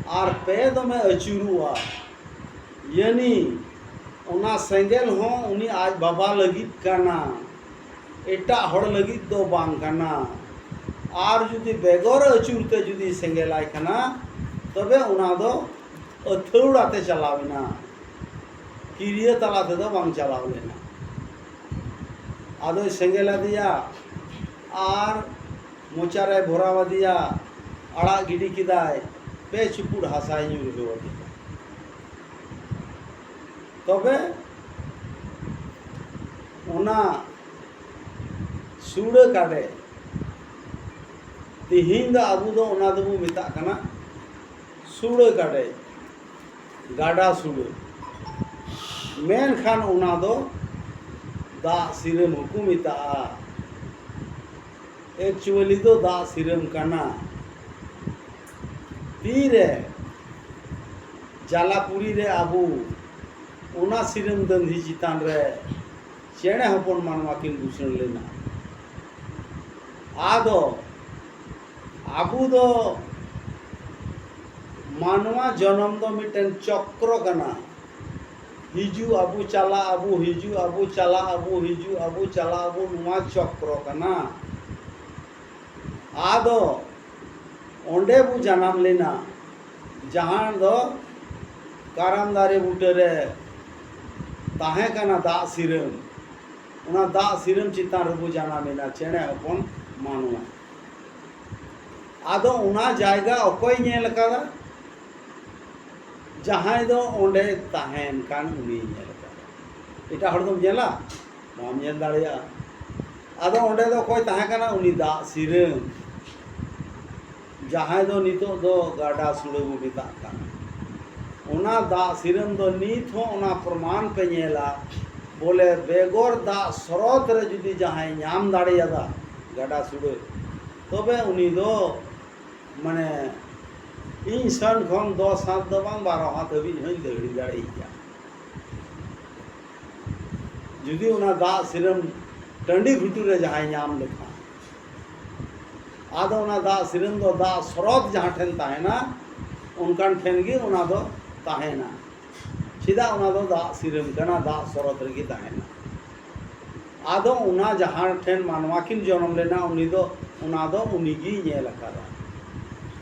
ᱟᱨ ᱯᱮ ᱫᱚᱢᱮ ᱟᱹᱪᱩᱨᱚᱜᱼᱟ᱾ ᱭᱟᱱᱤ ᱚᱱᱟ ᱥᱮᱸᱜᱮᱞ ᱦᱚᱸ ᱩᱱᱤ ᱟᱡ ᱵᱟᱵᱟ ᱞᱟᱹᱜᱤᱫ ᱠᱟᱱᱟ, ᱮᱴᱟᱜ ᱦᱚᱲ ᱞᱟᱹᱜᱤᱫ ᱫᱚ ᱵᱟᱝ ᱠᱟᱱᱟ᱾ ᱟᱨ ᱡᱩᱫᱤ ᱵᱮᱜᱚᱨ ᱟᱹᱪᱩᱨ ᱛᱮ ᱡᱩᱫᱤ ᱥᱮᱸᱜᱮᱞᱟᱭ ᱠᱟᱱᱟ, ᱛᱚᱵᱮ ᱚᱱᱟ ᱫᱚ ᱟᱹᱛᱷᱟᱹᱣᱲᱟ ᱛᱮ ᱪᱟᱞᱟᱣ ᱮᱱᱟ, ᱠᱤᱨᱤᱭᱟᱹ ᱛᱟᱞᱟ ᱛᱮᱫᱚ ᱵᱟᱝ ᱪᱟᱞᱟᱣ ᱞᱮᱱᱟ᱾ ᱟᱫᱚᱭ ᱥᱮᱸᱜᱮᱞ ᱟᱫᱮᱭᱟ ᱟᱨ ᱢᱚᱪᱟᱨᱮ ᱵᱷᱚᱨᱟᱣ ᱟᱫᱮᱭᱟ, ᱟᱲᱟᱜ ᱜᱤᱰᱤ ᱠᱮᱫᱟᱭ, ᱯᱮ ᱪᱩᱯᱩᱫ ᱦᱟᱥᱟᱭ ᱧᱩᱨ ᱦᱚᱪᱚ ᱟᱫᱮᱭᱟ᱾ ᱛᱚᱵᱮ ᱚᱱᱟ ᱥᱩᱲᱟᱹ ᱠᱟᱰᱮᱡ, ᱛᱤᱦᱤᱧ ᱫᱚ ᱟᱵᱚ ᱫᱚ ᱚᱱᱟ ᱫᱚᱵᱚ ᱢᱮᱛᱟᱜ ᱠᱟᱱᱟ ᱥᱩᱲᱟᱹ ᱠᱟᱰᱮᱡ, ᱜᱟᱰᱟ ᱥᱩᱲᱟᱹ᱾ ᱢᱮᱱᱠᱷᱟᱱ ᱚᱱᱟ ᱫᱚ ᱫᱟᱜ ᱥᱤᱨᱟᱹᱢ ᱦᱚᱸᱠᱚ ᱢᱮᱛᱟᱜᱼᱟ᱾ ᱮᱠᱪᱩᱣᱟᱞᱤ ᱫᱚ ᱫᱟᱜ ᱥᱤᱨᱟᱹᱢ ᱠᱟᱱᱟ᱾ ᱛᱤᱨᱮ ᱡᱟᱞᱟᱯᱩᱨᱤ ᱨᱮ ᱟᱵᱚ ᱚᱱᱟ ᱥᱤᱨᱟᱹᱢ ᱫᱟᱹᱱᱫᱷᱤ ᱪᱮᱛᱟᱱ ᱨᱮ ᱪᱮᱬᱮ ᱦᱚᱯᱚᱱ ᱢᱟᱱᱣᱟ ᱠᱤᱱ ᱜᱩᱥᱟᱹᱲ ᱞᱮᱱᱟ᱾ ᱟᱫᱚ ᱟᱵᱚ ᱫᱚ ᱢᱟᱱᱣᱟ ᱡᱚᱱᱚᱢ ᱫᱚ ᱢᱤᱫᱴᱮᱱ ᱪᱚᱠᱨᱚ ᱠᱟᱱᱟ᱾ ᱦᱤᱡᱩᱜ ᱟᱵᱚ, ᱪᱟᱞᱟᱜ ᱟᱵᱚ, ᱦᱤᱡᱩᱜ ᱟᱵᱚ, ᱪᱟᱞᱟᱜ ᱟᱵᱚ, ᱦᱤᱡᱩᱜ ᱟᱵᱚ, ᱪᱟᱞᱟᱜ ᱟᱵᱚ, ᱱᱚᱣᱟ ᱪᱚᱠᱨᱚ ᱠᱟᱱᱟ᱾ ᱟᱫᱚ ᱚᱸᱰᱮ ᱵᱚ ᱡᱟᱱᱟᱢ ᱞᱮᱱᱟ, ᱡᱟᱦᱟᱸ ᱫᱚ ᱠᱟᱨᱟᱢ ᱫᱟᱨᱮ ᱵᱩᱴᱟᱹ ᱨᱮ ᱛᱟᱦᱮᱸ ᱠᱟᱱᱟ ᱫᱟᱜ ᱥᱤᱨᱟᱹᱢ᱾ ᱚᱱᱟ ᱫᱟᱜ ᱥᱤᱨᱟᱹᱢ ᱪᱮᱛᱟᱱ ᱨᱮᱵᱚ ᱡᱟᱱᱟᱢ ᱮᱱᱟ, ᱪᱮᱬᱮ ᱦᱚᱯᱚᱱ ᱢᱟᱱᱣᱟ᱾ ᱟᱫᱚ ᱚᱱᱟ ᱡᱟᱭᱜᱟ ᱚᱠᱚᱭ ᱧᱮᱞ ᱟᱠᱟᱫᱟ? ᱡᱟᱦᱟᱸᱭ ᱫᱚ ᱚᱸᱰᱮ ᱛᱟᱦᱮᱱ ᱠᱟᱱ ᱩᱱᱤᱭ ᱧᱮᱞ ᱟᱠᱟᱫᱟ᱾ ᱮᱴᱟᱜ ᱦᱚᱲ ᱫᱚᱢ ᱧᱮᱞᱟ? ᱵᱟᱢ ᱧᱮᱞ ᱫᱟᱲᱮᱭᱟᱜᱼᱟ᱾ ᱟᱫᱚ ᱚᱸᱰᱮ ᱫᱚ ᱚᱠᱚᱭ ᱛᱟᱦᱮᱸ ᱠᱟᱱᱟ? ᱩᱱᱤ ᱫᱟᱜ ᱥᱤᱨᱟᱹᱢ, ᱡᱟᱦᱟᱸᱭ ᱫᱚ ᱱᱤᱛᱚᱜ ᱫᱚ ᱜᱟᱰᱟ ᱥᱩᱲᱟᱹ ᱵᱚ ᱢᱮᱛᱟᱜ ᱠᱟᱱᱟ᱾ ᱚᱱᱟ ᱫᱟᱜ ᱥᱤᱨᱟᱹᱢ ᱫᱚ ᱱᱤᱛ ᱦᱚᱸ ᱚᱱᱟ ᱯᱨᱚᱢᱟᱱ ᱯᱮ ᱧᱮᱞᱟ, ᱵᱚᱞᱮ ᱵᱮᱜᱚᱨ ᱫᱟᱜ ᱥᱨᱚᱛ ᱨᱮ ᱡᱩᱫᱤ ᱡᱟᱦᱟᱸᱭ ᱧᱟᱢ ᱫᱟᱲᱮᱭᱟᱫᱟ ᱜᱟᱰᱟ ᱥᱩᱲᱟᱹ, ᱛᱚᱵᱮ ᱩᱱᱤ ᱫᱚ, ᱢᱟᱱᱮ, ᱤᱧ ᱥᱮᱱ ᱠᱷᱚᱱ ᱫᱚᱥ ᱦᱟᱛ ᱫᱚ ᱵᱟᱝ, ᱵᱟᱨᱚ ᱦᱟᱛ ᱦᱟᱹᱵᱤᱡ ᱦᱚᱸᱧ ᱫᱟᱹᱲ ᱫᱟᱲᱮᱭᱟᱜᱼᱟ᱾ ᱡᱩᱫᱤ ᱚᱱᱟ ᱫᱟᱜ ᱥᱤᱨᱟᱹᱢ ᱴᱟᱺᱰᱤ ᱜᱷᱩᱴᱩ ᱨᱮ ᱡᱟᱦᱟᱸᱭ ᱧᱟᱢ ᱞᱮᱠᱷᱟᱱ, ᱟᱫᱚ ᱚᱱᱟ ᱫᱟᱜ ᱥᱤᱨᱟᱹᱢ ᱫᱚ ᱫᱟᱜ ᱥᱨᱚᱛ ᱡᱟᱦᱟᱸ ᱴᱷᱮᱱ ᱛᱟᱦᱮᱱᱟ, ᱚᱱᱠᱟᱱ ᱴᱷᱮᱱ ᱜᱮ ᱚᱱᱟ ᱫᱚ ᱛᱟᱦᱮᱱᱟ᱾ ᱪᱮᱫᱟᱜ? ᱚᱱᱟ ᱫᱚ ᱫᱟᱜ ᱥᱤᱨᱟᱹᱢ ᱠᱟᱱᱟ, ᱫᱟᱜ ᱥᱨᱚᱛ ᱨᱮᱜᱮ ᱛᱟᱦᱮᱱᱟ᱾ ᱟᱫᱚ ᱚᱱᱟ ᱡᱟᱦᱟᱸ ᱴᱷᱮᱱ ᱢᱟᱱᱣᱟ ᱠᱤᱱ ᱡᱚᱱᱚᱢ ᱞᱮᱱᱟ, ᱩᱱᱤ ᱫᱚ, ᱚᱱᱟ ᱫᱚ ᱩᱱᱤ ᱜᱮᱭ ᱧᱮᱞ ᱟᱠᱟᱫᱟ᱾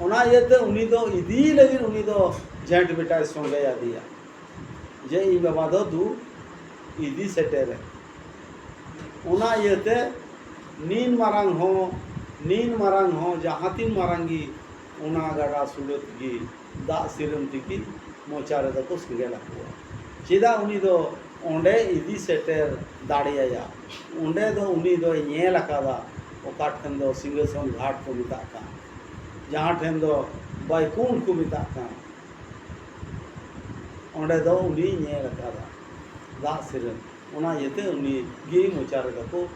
ᱚᱱᱟ ᱤᱭᱟᱹᱛᱮ ᱩᱱᱤ ᱫᱚ ᱤᱫᱤ ᱞᱟᱹᱜᱤᱫ ᱩᱱᱤ ᱫᱚ ᱡᱮᱴ ᱵᱮᱴᱟᱭ ᱥᱚᱸᱜᱮ ᱟᱫᱮᱭᱟ, ᱡᱮ ᱤᱧ ᱵᱟᱵᱟ ᱫᱚ ᱫᱩ ᱤᱫᱤ ᱥᱮᱴᱮᱨᱮ᱾ ᱚᱱᱟ ᱤᱭᱟᱹᱛᱮ ᱱᱤᱱ ᱢᱟᱨᱟᱝ ᱦᱚᱸ, ᱱᱤᱱ ᱢᱟᱨᱟᱝ ᱦᱚᱸ, ᱡᱟᱦᱟᱸ ᱛᱤᱱ ᱢᱟᱨᱟᱝ ᱜᱮ, ᱚᱱᱟ ᱜᱟᱰᱟ ᱥᱩᱲᱟᱹ ᱛᱮᱜᱮ, ᱫᱟᱜ ᱥᱤᱨᱟᱹᱢ ᱛᱮᱜᱮ ᱢᱚᱪᱟ ᱨᱮᱫᱚ ᱠᱚ ᱥᱮᱸᱜᱮᱞ ᱟᱠᱚᱣᱟ᱾ ᱪᱮᱫᱟᱜ? ᱩᱱᱤ ᱫᱚ ᱚᱸᱰᱮ ᱤᱫᱤ ᱥᱮᱴᱮᱨ ᱫᱟᱲᱮᱭᱟᱭᱟ᱾ ᱚᱸᱰᱮ ᱫᱚ ᱩᱱᱤ ᱫᱚᱭ ᱧᱮᱞ ᱟᱠᱟᱫᱟ, ᱚᱠᱟ ᱴᱷᱮᱱ ᱫᱚ ᱥᱤᱝᱦᱟᱥᱚᱱ ᱜᱷᱟᱴ ᱠᱚ ᱢᱮᱛᱟᱜ ᱠᱟᱱ, ᱡᱟᱦᱟᱸ ᱴᱷᱮᱱ ᱫᱚ ᱵᱟᱭᱠᱩᱱᱴᱷ ᱠᱚ ᱢᱮᱛᱟᱜ ᱠᱟᱱ, ᱚᱸᱰᱮ ᱫᱚ ᱩᱱᱤᱭ ᱧᱮᱞ ᱟᱠᱟᱫᱟ ᱫᱟᱜ ᱥᱤᱨᱟᱹᱢ᱾ ᱚᱱᱟ ᱤᱭᱟᱹᱛᱮ ᱩᱱᱤ ᱜᱮ ᱢᱚᱪᱟ ᱨᱮᱫᱚ ᱠᱚ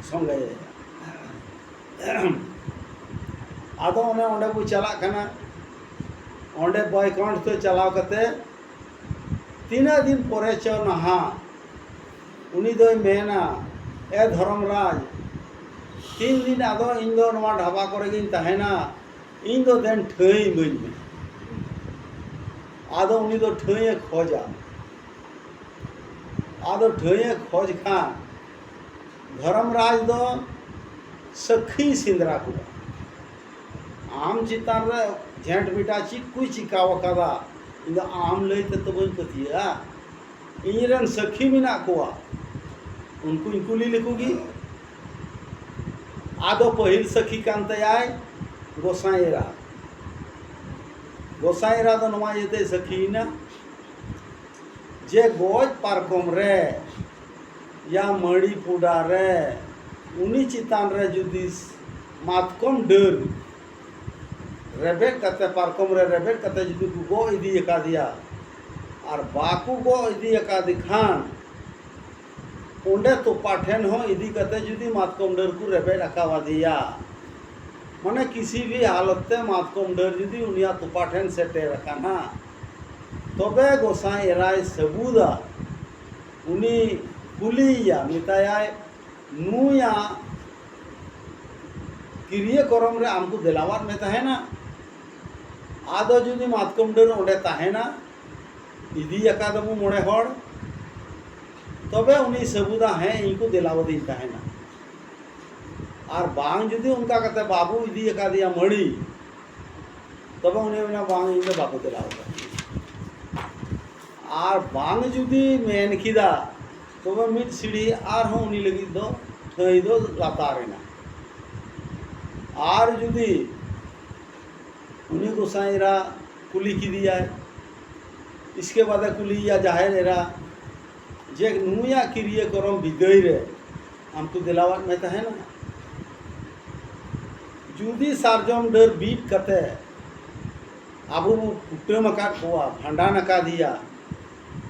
ᱥᱚᱸᱜᱮᱭᱟᱭᱟ᱾ ᱟᱫᱚ ᱚᱱᱮ ᱚᱸᱰᱮ ᱵᱚ ᱪᱟᱞᱟᱜ ᱠᱟᱱᱟ᱾ ᱚᱸᱰᱮ ᱵᱚᱭᱠᱚᱱᱴᱷ ᱛᱮ ᱪᱟᱞᱟᱣ ᱠᱟᱛᱮ ᱛᱤᱱᱟᱹᱜ ᱫᱤᱱ ᱯᱚᱨᱮ ᱪᱚ ᱱᱟᱦᱟᱜ ᱩᱱᱤ ᱫᱚᱭ ᱢᱮᱱᱟ, "ᱮ ᱫᱷᱚᱨᱚᱢᱨᱟᱡᱽ, ᱛᱤᱱ ᱫᱤᱱ ᱟᱫᱚ ᱤᱧ ᱫᱚ ᱱᱚᱣᱟ ᱰᱷᱟᱵᱟ ᱠᱚᱨᱮ ᱜᱤᱧ ᱛᱟᱦᱮᱱᱟ? ᱤᱧ ᱫᱚ ᱫᱮᱱ ᱴᱷᱟᱹᱭ ᱤᱢᱟᱹᱧ ᱢᱮ᱾" ᱟᱫᱚ ᱩᱱᱤ ᱫᱚ ᱴᱷᱟᱹᱭ ᱮ ᱠᱷᱚᱡᱟ᱾ ᱟᱫᱚ ᱴᱷᱟᱹᱭ ᱮ ᱠᱷᱚᱡ ᱠᱷᱟᱱ ᱫᱷᱚᱨᱚᱢᱨᱟᱡᱽ ᱫᱚ ᱥᱟᱹᱠᱷᱤᱭ ᱥᱮᱸᱫᱽᱨᱟ ᱠᱚᱣᱟ᱾ ᱟᱢ ᱪᱮᱛᱟᱱ ᱨᱮ ᱡᱷᱮᱸᱴ ᱵᱮᱴᱟ ᱪᱮᱫ ᱠᱚᱭ ᱪᱤᱠᱟᱹᱣ ᱟᱠᱟᱫᱟ? ᱤᱧ ᱫᱚ ᱟᱢ ᱞᱟᱹᱭ ᱛᱮ ᱛᱚ ᱵᱟᱹᱧ ᱯᱟᱹᱛᱭᱟᱹᱜᱼᱟ᱾ ᱤᱧ ᱨᱮᱱ ᱥᱟᱹᱠᱷᱤ ᱢᱮᱱᱟᱜ ᱠᱚᱣᱟ, ᱩᱱᱠᱩᱧ ᱠᱩᱞᱤ ᱞᱮᱠᱚ ᱜᱮ᱾ ᱟᱫᱚ ᱯᱟᱹᱦᱤᱞ ᱥᱟᱹᱠᱷᱤ ᱠᱟᱱ ᱛᱟᱭᱟᱭ ᱜᱚᱸᱥᱟᱭ ᱮᱨᱟ᱾ ᱜᱚᱸᱥᱟᱭ ᱮᱨᱟ ᱫᱚ ᱱᱚᱣᱟ ᱤᱭᱟᱹᱛᱮᱭ ᱥᱟᱹᱠᱷᱤᱭᱮᱱᱟ ᱡᱮ ᱜᱚᱡ ᱯᱟᱨᱠᱚᱢ ᱨᱮ ᱭᱟ ᱢᱟᱹᱲᱤ ᱯᱩᱰᱟ ᱨᱮ ᱩᱱᱤ ᱪᱮᱛᱟᱱ ᱨᱮ ᱡᱩᱫᱤ ᱢᱟᱛᱠᱚᱢ ᱰᱟᱹᱨ ᱨᱮᱵᱮᱫ ᱠᱟᱛᱮ, ᱯᱟᱨᱠᱚᱢ ᱨᱮ ᱨᱮᱵᱮᱫ ᱠᱟᱛᱮ ᱡᱩᱫᱤ ᱠᱚ ᱜᱚᱜ ᱤᱫᱤ ᱟᱠᱟᱫᱮᱭᱟ ᱟᱨ ᱵᱟᱠᱚ ᱜᱚᱜ ᱤᱫᱤ ᱟᱠᱟᱫᱮ ᱠᱷᱟᱱ, ᱚᱸᱰᱮ ᱛᱚᱯᱟ ᱴᱷᱮᱱ ᱦᱚᱸ ᱤᱫᱤ ᱠᱟᱛᱮ ᱡᱩᱫᱤ ᱢᱟᱛᱠᱚᱢ ᱰᱟᱹᱨ ᱠᱚ ᱨᱮᱵᱮᱫ ᱟᱠᱟᱣᱟᱫᱮᱭᱟ, ᱢᱟᱱᱮ ᱠᱤᱥᱤ ᱵᱷᱤ ᱦᱟᱞᱚᱛ ᱛᱮ ᱢᱟᱛᱠᱚᱢ ᱰᱟᱹᱨ ᱡᱩᱫᱤ ᱩᱱᱤᱭᱟᱜ ᱛᱚᱯᱟ ᱴᱷᱮᱱ ᱥᱮᱴᱮᱨ ᱟᱠᱟᱱᱟ, ᱛᱚᱵᱮ ᱜᱚᱸᱥᱟᱭ ᱮᱨᱟᱭ ᱥᱟᱹᱵᱩᱫᱟ, ᱩᱱᱤ ᱠᱩᱞᱤᱭᱮᱭᱟ, ᱢᱮᱛᱟᱭᱟᱭ, "ᱱᱩᱭᱟᱜ ᱠᱤᱨᱤᱭᱟᱹ ᱠᱚᱨᱚᱢ ᱨᱮ ᱟᱢ ᱠᱚ ᱫᱮᱞᱟᱣᱟᱫ ᱢᱮ ᱛᱟᱦᱮᱱᱟ, ᱟᱫᱚ ᱡᱩᱫᱤ ᱢᱟᱛᱠᱚᱢ ᱰᱟᱹᱨ ᱚᱸᱰᱮ ᱛᱟᱦᱮᱱᱟ, ᱤᱫᱤ ᱟᱠᱟᱫᱟᱵᱚ ᱢᱚᱬᱮ ᱦᱚᱲ, ᱛᱚᱵᱮ ᱩᱱᱤ ᱥᱟᱹᱵᱩᱫᱟ ᱦᱮᱸ ᱤᱧ ᱠᱚ ᱫᱮᱞᱟᱣᱟᱫᱤᱧ ᱛᱟᱦᱮᱱᱟ, ᱟᱨ ᱵᱟᱝ ᱡᱩᱫᱤ ᱚᱱᱠᱟ ᱠᱟᱛᱮ ᱵᱟᱵᱚ ᱤᱫᱤ ᱟᱠᱟᱫᱮᱭᱟ ᱢᱟᱹᱲᱤ, ᱛᱚᱵᱮ ᱩᱱᱤ ᱢᱮᱱᱟ ᱵᱟᱝ, ᱤᱧ ᱫᱚ ᱵᱟᱠᱚ ᱫᱮᱞᱟᱣᱟᱫᱟ᱾" ᱟᱨ ᱵᱟᱝ ᱡᱩᱫᱤ ᱢᱮᱱ ᱠᱮᱫᱟ, ᱛᱚᱵᱮ ᱢᱤᱫ ᱥᱤᱲᱤ ᱟᱨᱦᱚᱸ ᱩᱱᱤ ᱞᱟᱹᱜᱤᱫ ᱫᱚ ᱴᱷᱟᱹᱭ ᱫᱚ ᱞᱟᱛᱟᱨ ᱮᱱᱟ᱾ ᱟᱨ ᱡᱩᱫᱤ ᱩᱱᱤ ᱜᱚᱸᱥᱟᱭ ᱮᱨᱟ ᱠᱩᱞᱤ ᱠᱮᱫᱮᱭᱟᱭ, ᱤᱥᱠᱮ ᱵᱟᱫᱮ ᱠᱩᱞᱤᱭᱮᱭᱟ ᱡᱟᱦᱮᱨ ᱮᱨᱟ ᱡᱮ, "ᱱᱩᱭᱟᱜ ᱠᱤᱨᱤᱭᱟᱹ ᱠᱚᱨᱚᱢ ᱵᱤᱫᱟᱹᱭ ᱨᱮ ᱟᱢ ᱠᱚ ᱫᱮᱞᱟᱣᱟᱫ ᱢᱮ ᱛᱟᱦᱮᱱᱟ, ᱡᱩᱫᱤ ᱥᱟᱨᱡᱚᱢ ᱰᱟᱹᱨ ᱵᱤᱫ ᱠᱟᱛᱮ ᱟᱵᱚ ᱵᱚ ᱠᱩᱴᱟᱹᱢ ᱟᱠᱟᱫ ᱠᱚᱣᱟ, ᱵᱷᱟᱸᱰᱟᱱ ᱟᱠᱟᱫᱮᱭᱟ,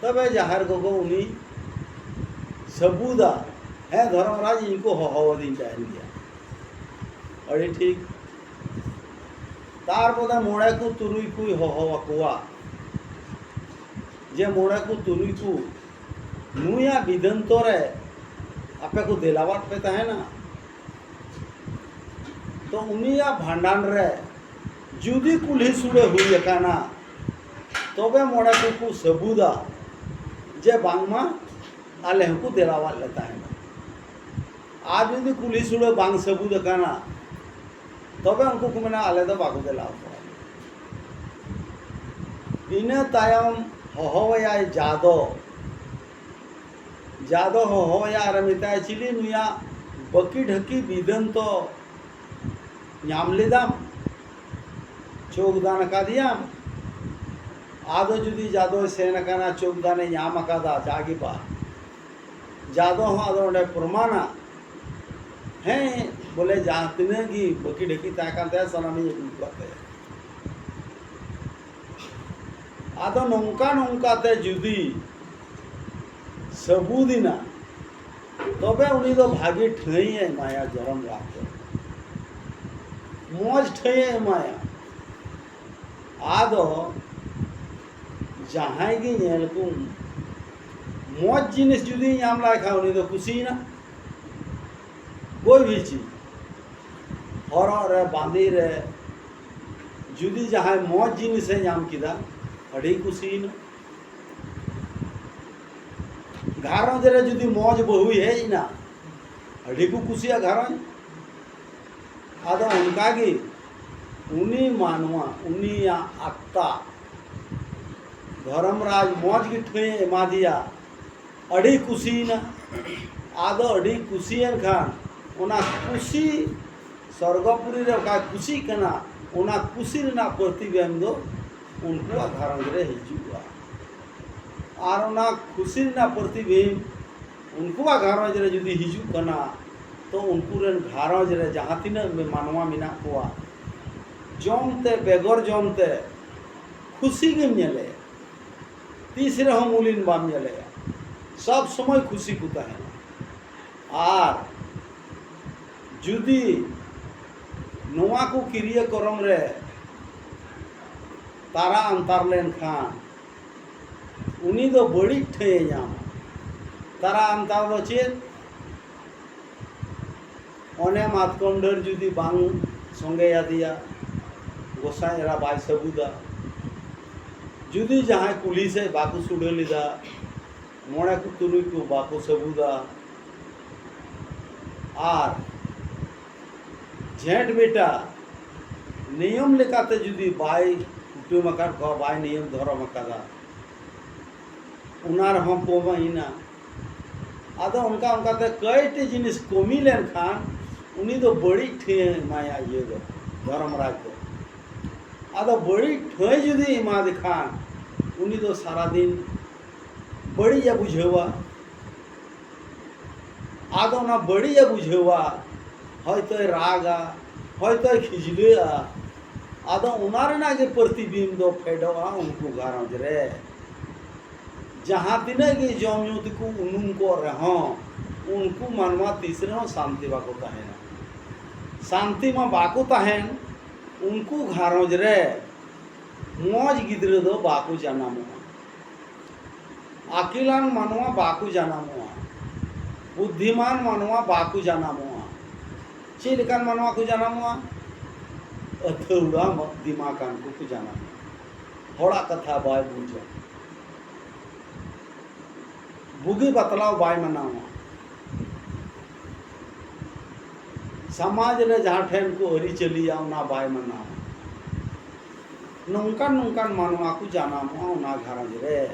ᱛᱚᱵᱮ ᱡᱟᱦᱮᱨ ᱜᱚᱜᱚ ᱩᱱᱤ ᱥᱟᱹᱵᱩᱫᱟ, ᱦᱮᱸ ᱫᱷᱚᱨᱚᱢ ᱨᱟᱡᱽ, ᱤᱧ ᱠᱚ ᱦᱚᱦᱚᱣᱟᱫᱤᱧ ᱛᱟᱦᱮᱱ ᱜᱮᱭᱟ᱾" ᱟᱹᱰᱤ ᱴᱷᱤᱠ᱾ ᱛᱟᱨ ᱵᱟᱫᱮ ᱢᱚᱬᱮ ᱠᱚ ᱛᱩᱨᱩᱭ ᱠᱚᱭ ᱦᱚᱦᱚ ᱟᱠᱚᱣᱟ, ᱡᱮ ᱢᱚᱬᱮ ᱠᱚ ᱛᱩᱨᱩᱭ ᱠᱚ, ᱱᱩᱭᱟᱜ ᱵᱤᱫᱟᱹᱱᱛᱚ ᱨᱮ ᱟᱯᱮ ᱠᱚ ᱫᱮᱞᱟᱣᱟᱫ ᱯᱮ ᱛᱟᱦᱮᱱᱟ᱾ ᱛᱚ ᱩᱱᱤᱭᱟᱜ ᱵᱷᱟᱸᱰᱟᱱ ᱨᱮ ᱡᱩᱫᱤ ᱠᱩᱞᱦᱤ ᱥᱩᱲᱟᱹ ᱦᱩᱭ ᱟᱠᱟᱱᱟ, ᱛᱚᱵᱮ ᱢᱚᱬᱮ ᱠᱚᱠᱚ ᱥᱟᱹᱵᱩᱫᱟ ᱡᱮ ᱵᱟᱝᱢᱟ ᱟᱞᱮ ᱦᱚᱸᱠᱚ ᱫᱮᱞᱟᱣᱟᱫ ᱞᱮ ᱛᱟᱦᱮᱱᱟ᱾ ᱟᱨ ᱡᱩᱫᱤ ᱠᱩᱞᱦᱤ ᱥᱩᱲᱟᱹ ᱵᱟᱝ ᱥᱟᱹᱵᱩᱫ ᱟᱠᱟᱱᱟ, ᱛᱚᱵᱮ ᱩᱱᱠᱩ ᱠᱚ ᱢᱮᱱᱟ, ᱟᱞᱮ ᱫᱚ ᱵᱟᱠᱚ ᱫᱮᱞᱟ ᱟᱠᱚᱣᱟ᱾ ᱤᱱᱟᱹ ᱛᱟᱭᱚᱢ ᱦᱚᱦᱚᱣᱟᱭᱟᱭ ᱡᱟᱫᱚ᱾ ᱡᱟᱫᱚ ᱦᱚᱦᱚᱣᱟᱭᱟ ᱟᱨ ᱢᱮᱛᱟᱭ, ᱪᱤᱞᱤ ᱱᱩᱭᱟᱜ ᱵᱟᱹᱠᱤ ᱰᱷᱟᱹᱠᱤ ᱵᱤᱫᱟᱹᱱ ᱛᱚ ᱧᱟᱢ ᱞᱮᱫᱟᱢ, ᱪᱳᱜᱽ ᱫᱟᱱ ᱟᱠᱟᱫᱮᱭᱟᱢ? ᱟᱫᱚ ᱡᱩᱫᱤ ᱡᱟᱫᱚᱭ ᱥᱮᱱ ᱟᱠᱟᱱᱟ, ᱪᱳᱜᱽ ᱫᱟᱱᱮ ᱧᱟᱢ ᱟᱠᱟᱫᱟ, ᱡᱟᱜᱮ ᱵᱟ, ᱡᱟᱫᱚ ᱦᱚᱸ ᱟᱫᱚ ᱚᱸᱰᱮ ᱯᱨᱚᱢᱟᱱᱟ, ᱦᱮᱸ, ᱵᱚᱞᱮ ᱡᱟᱦᱟᱸ ᱛᱤᱱᱟᱹᱜ ᱜᱮ ᱵᱟᱹᱠᱤ ᱰᱷᱟᱹᱠᱤ ᱛᱟᱦᱮᱸ ᱠᱟᱱ ᱛᱟᱭᱟ, ᱥᱟᱱᱟᱢᱤᱧ ᱟᱹᱜᱩ ᱟᱠᱟᱫ ᱛᱟᱭᱟ᱾ ᱟᱫᱚ ᱱᱚᱝᱠᱟ ᱱᱚᱝᱠᱟ ᱛᱮ ᱡᱩᱫᱤ ᱥᱟᱹᱵᱩᱫ ᱮᱱᱟ, ᱛᱚᱵᱮ ᱩᱱᱤ ᱫᱚ ᱵᱷᱟᱜᱮ ᱴᱷᱟᱹᱭᱮ ᱮᱢᱟᱭᱟ ᱫᱷᱚᱨᱚᱢ ᱨᱟᱡᱽ ᱫᱚ, ᱢᱚᱡᱽ ᱴᱷᱟᱹᱭᱮ ᱮᱢᱟᱭᱟ᱾ ᱟᱫᱚ ᱡᱟᱦᱟᱸᱭ ᱜᱮ ᱧᱮᱞ ᱠᱚᱢ, ᱢᱚᱡᱽ ᱡᱤᱱᱤᱥ ᱡᱩᱫᱤ ᱧᱟᱢ ᱞᱟᱭ ᱠᱷᱟᱱ, ᱩᱱᱤ ᱫᱚ ᱠᱩᱥᱤᱭᱮᱱᱟ᱾ ᱠᱳᱭ ᱵᱷᱤ ᱪᱤᱡᱽ, ᱦᱚᱨᱚᱜ ᱨᱮ, ᱵᱟᱸᱫᱮ ᱨᱮ, ᱡᱩᱫᱤ ᱡᱟᱦᱟᱸᱭ ᱢᱚᱡᱽ ᱡᱤᱱᱤᱥᱮ ᱧᱟᱢ ᱠᱮᱫᱟ, ᱟᱹᱰᱤ ᱠᱩᱥᱤᱭᱮᱱᱟ᱾ ᱜᱷᱟᱨᱚᱸᱡᱽ ᱨᱮ ᱡᱩᱫᱤ ᱢᱚᱡᱽ ᱵᱟᱹᱦᱩᱭ ᱦᱮᱡ ᱮᱱᱟ, ᱟᱹᱰᱤ ᱠᱚ ᱠᱩᱥᱤᱭᱟᱜ ᱜᱷᱟᱨᱚᱸᱡᱽ᱾ ᱟᱫᱚ ᱚᱱᱠᱟᱜᱮ ᱩᱱᱤ ᱢᱟᱱᱣᱟ, ᱩᱱᱤᱭᱟᱜ ᱟᱛᱛᱟ, ᱫᱷᱚᱨᱚᱢ ᱨᱟᱡᱽ ᱢᱚᱡᱽ ᱜᱮ ᱴᱷᱟᱹᱭᱮ ᱮᱢᱟᱫᱮᱭᱟ, ᱟᱹᱰᱤ ᱠᱩᱥᱤᱭᱮᱱᱟ᱾ ᱟᱫᱚ ᱟᱹᱰᱤ ᱠᱩᱥᱤᱭᱮᱱ ᱠᱷᱟᱱ, ᱚᱱᱟ ᱠᱩᱥᱤ, ᱥᱚᱨᱜᱚᱯᱩᱨᱤ ᱨᱮ ᱚᱠᱟᱭ ᱠᱩᱥᱤᱜ ᱠᱟᱱᱟ, ᱚᱱᱟ ᱠᱩᱥᱤ ᱨᱮᱱᱟᱜ ᱯᱨᱚᱛᱤᱵᱤᱢᱵ ᱫᱚ ᱩᱱᱠᱩᱣᱟᱜ ᱜᱷᱟᱨᱚᱸᱡᱽ ᱨᱮ ᱦᱤᱡᱩᱜᱼᱟ᱾ ᱟᱨ ᱚᱱᱟ ᱠᱩᱥᱤ ᱨᱮᱱᱟᱜ ᱯᱨᱚᱛᱤᱵᱤᱢᱵ ᱩᱱᱠᱩᱣᱟᱜ ᱜᱷᱟᱨᱚᱸᱡᱽ ᱨᱮ ᱡᱩᱫᱤ ᱦᱤᱡᱩᱜ ᱠᱟᱱᱟ, ᱛᱚ ᱩᱱᱠᱩ ᱨᱮᱱ ᱜᱷᱟᱨᱚᱸᱡᱽ ᱨᱮ ᱡᱟᱦᱟᱸ ᱛᱤᱱᱟᱹᱜ ᱢᱟᱱᱣᱟ ᱢᱮᱱᱟᱜ ᱠᱚᱣᱟ, ᱡᱚᱢ ᱛᱮ ᱵᱮᱜᱚᱨ ᱡᱚᱢ ᱛᱮ ᱠᱷᱩᱥᱤ ᱜᱮᱢ ᱧᱮᱞᱮᱭᱟ, ᱛᱤᱥ ᱨᱮᱦᱚᱸ ᱢᱩᱞᱤᱱ ᱵᱟᱢ ᱧᱮᱞᱮᱭᱟ, ᱥᱚᱵ ᱥᱚᱢᱚᱭ ᱠᱷᱩᱥᱤ ᱠᱚ ᱛᱟᱦᱮᱱᱟ᱾ ᱟᱨ ᱡᱩᱫᱤ ᱱᱚᱣᱟ ᱠᱚ ᱠᱤᱨᱤᱭᱟᱹ ᱠᱚᱨᱚᱢ ᱨᱮ ᱛᱟᱨᱟ ᱟᱱᱛᱟᱨ ᱞᱮᱱᱠᱷᱟᱱ ᱩᱱᱤ ᱫᱚ ᱵᱟᱹᱲᱤᱡ ᱴᱷᱟᱹᱭᱮ ᱧᱟᱢᱟ᱾ ᱛᱟᱨᱟ ᱟᱱᱛᱟᱨ ᱫᱚ ᱪᱮᱫ? ᱚᱱᱮ ᱢᱟᱛᱠᱚᱢ ᱰᱟᱹᱨ ᱡᱩᱫᱤ ᱵᱟᱝ ᱥᱚᱸᱜᱮ ᱟᱫᱮᱭᱟ, ᱜᱚᱸᱥᱟᱭ ᱮᱨᱟ ᱵᱟᱭ ᱥᱟᱹᱵᱩᱫᱟ, ᱡᱩᱫᱤ ᱡᱟᱦᱟᱸᱭ ᱠᱩᱞᱦᱤ ᱥᱮᱫ ᱵᱟᱠᱚ ᱥᱩᱰᱟᱹ ᱞᱮᱫᱟ, ᱢᱚᱬᱮ ᱠᱚ ᱛᱩᱨᱩᱭ ᱠᱚ ᱵᱟᱠᱚ ᱥᱟᱹᱵᱩᱫᱟ, ᱟᱨ ᱡᱷᱮᱸᱴ ᱵᱮᱴᱟ ᱱᱤᱭᱚᱢ ᱞᱮᱠᱟᱛᱮ ᱡᱩᱫᱤ ᱵᱟᱭ ᱠᱩᱴᱟᱹᱢ ᱟᱠᱟᱫ ᱠᱚᱣᱟ, ᱵᱟᱭ ᱱᱤᱭᱚᱢ ᱫᱷᱚᱨᱚᱢ ᱟᱠᱟᱫᱟ, ᱚᱱᱟ ᱨᱮᱦᱚᱸ ᱠᱚᱢ ᱮᱱᱟ᱾ ᱟᱫᱚ ᱚᱱᱠᱟ ᱚᱱᱠᱟᱛᱮ ᱠᱚᱭᱮᱠᱴᱤ ᱡᱤᱱᱤᱥ ᱠᱚᱢᱤ ᱞᱮᱱᱠᱷᱟᱱ ᱩᱱᱤ ᱫᱚ ᱵᱟᱹᱲᱤᱡ ᱴᱷᱟᱹᱭ ᱮᱢᱟᱭᱟ ᱤᱭᱟᱹ ᱫᱚ, ᱫᱷᱚᱨᱚᱢ ᱨᱟᱡᱽ ᱫᱚ᱾ ᱟᱫᱚ ᱵᱟᱹᱲᱤᱡ ᱴᱷᱟᱹᱭ ᱡᱩᱫᱤ ᱮᱢᱟᱫᱮ ᱠᱷᱟᱱ ᱩᱱᱤ ᱫᱚ ᱥᱟᱨᱟᱫᱤᱱ ᱵᱟᱹᱲᱤᱡ ᱮ ᱵᱩᱡᱷᱟᱹᱣᱟ᱾ ᱟᱫᱚ ᱚᱱᱟ ᱵᱟᱹᱲᱤᱡ ᱮ ᱵᱩᱡᱷᱟᱹᱣᱟ, ᱦᱚᱭᱛᱳᱭ ᱨᱟᱜᱟ, ᱦᱚᱭᱛᱳᱭ ᱠᱷᱤᱡᱞᱟᱹᱜᱼᱟ᱾ ᱟᱫᱚ ᱚᱱᱟ ᱨᱮᱱᱟᱜ ᱜᱮ ᱯᱨᱚᱛᱤᱵᱤᱢᱵ ᱫᱚ ᱯᱷᱮᱰᱚᱜᱼᱟ ᱩᱱᱠᱩ ᱜᱷᱟᱨᱚᱸᱡᱽ ᱨᱮ᱾ ᱡᱟᱦᱟᱸ ᱛᱤᱱᱟᱹᱜ ᱜᱮ ᱡᱚᱢ ᱧᱩ ᱛᱮᱠᱚ ᱩᱱᱩᱢ ᱠᱚᱜ ᱨᱮᱦᱚᱸ, ᱩᱱᱠᱩ ᱢᱟᱱᱣᱟ ᱛᱤᱥ ᱨᱮᱦᱚᱸ ᱥᱟᱱᱛᱤ ᱵᱟᱠᱚ ᱛᱟᱦᱮᱱᱟ᱾ ᱥᱟᱱᱛᱤ ᱢᱟ ᱵᱟᱠᱚ ᱛᱟᱦᱮᱱ, ᱩᱱᱠᱩ ᱜᱷᱟᱨᱚᱸᱡᱽ ᱨᱮ ᱢᱚᱡᱽ ᱜᱤᱫᱽᱨᱟᱹ ᱫᱚ ᱵᱟᱠᱚ ᱡᱟᱱᱟᱢᱚᱜᱼᱟ᱾ ᱟᱹᱠᱤᱞᱟᱱ ᱢᱟᱱᱣᱟ ᱵᱟᱠᱚ ᱡᱟᱱᱟᱢᱚᱜᱼᱟ᱾ ᱵᱩᱫᱽᱫᱷᱤᱢᱟᱱ ᱢᱟᱱᱣᱟ ᱵᱟᱠᱚ ᱡᱟᱱᱟᱢᱚᱜᱼᱟ᱾ ᱪᱮᱫ ᱞᱮᱠᱟᱱ ᱢᱟᱱᱣᱟ ᱠᱚ ᱡᱟᱱᱟᱢᱚᱜᱼᱟ? ᱟᱹᱛᱷᱟᱹᱣᱲᱟ ᱫᱤᱢᱟᱜᱟᱱ ᱠᱚᱠᱚ ᱡᱟᱱᱟᱢᱚᱜᱼᱟ᱾ ᱦᱚᱲᱟᱜ ᱠᱟᱛᱷᱟ ᱵᱟᱭ ᱵᱩᱡᱟ, ᱵᱩᱜᱤ ᱵᱟᱛᱞᱟᱣ ᱵᱟᱭ ᱢᱟᱱᱟᱣᱟ, ᱥᱚᱢᱟᱡᱽ ᱨᱮ ᱡᱟᱦᱟᱸ ᱴᱷᱮᱱ ᱠᱚ ᱟᱹᱨᱤᱪᱟᱹᱞᱤᱭᱟ ᱚᱱᱟ ᱵᱟᱭ ᱢᱟᱱᱟᱣᱟ᱾ ᱱᱚᱝᱠᱟᱱ ᱱᱚᱝᱠᱟᱱ ᱢᱟᱱᱣᱟ ᱠᱚ ᱡᱟᱱᱟᱢᱚᱜᱼᱟ ᱚᱱᱟ ᱜᱷᱟᱨᱚᱸᱡᱽ ᱨᱮ᱾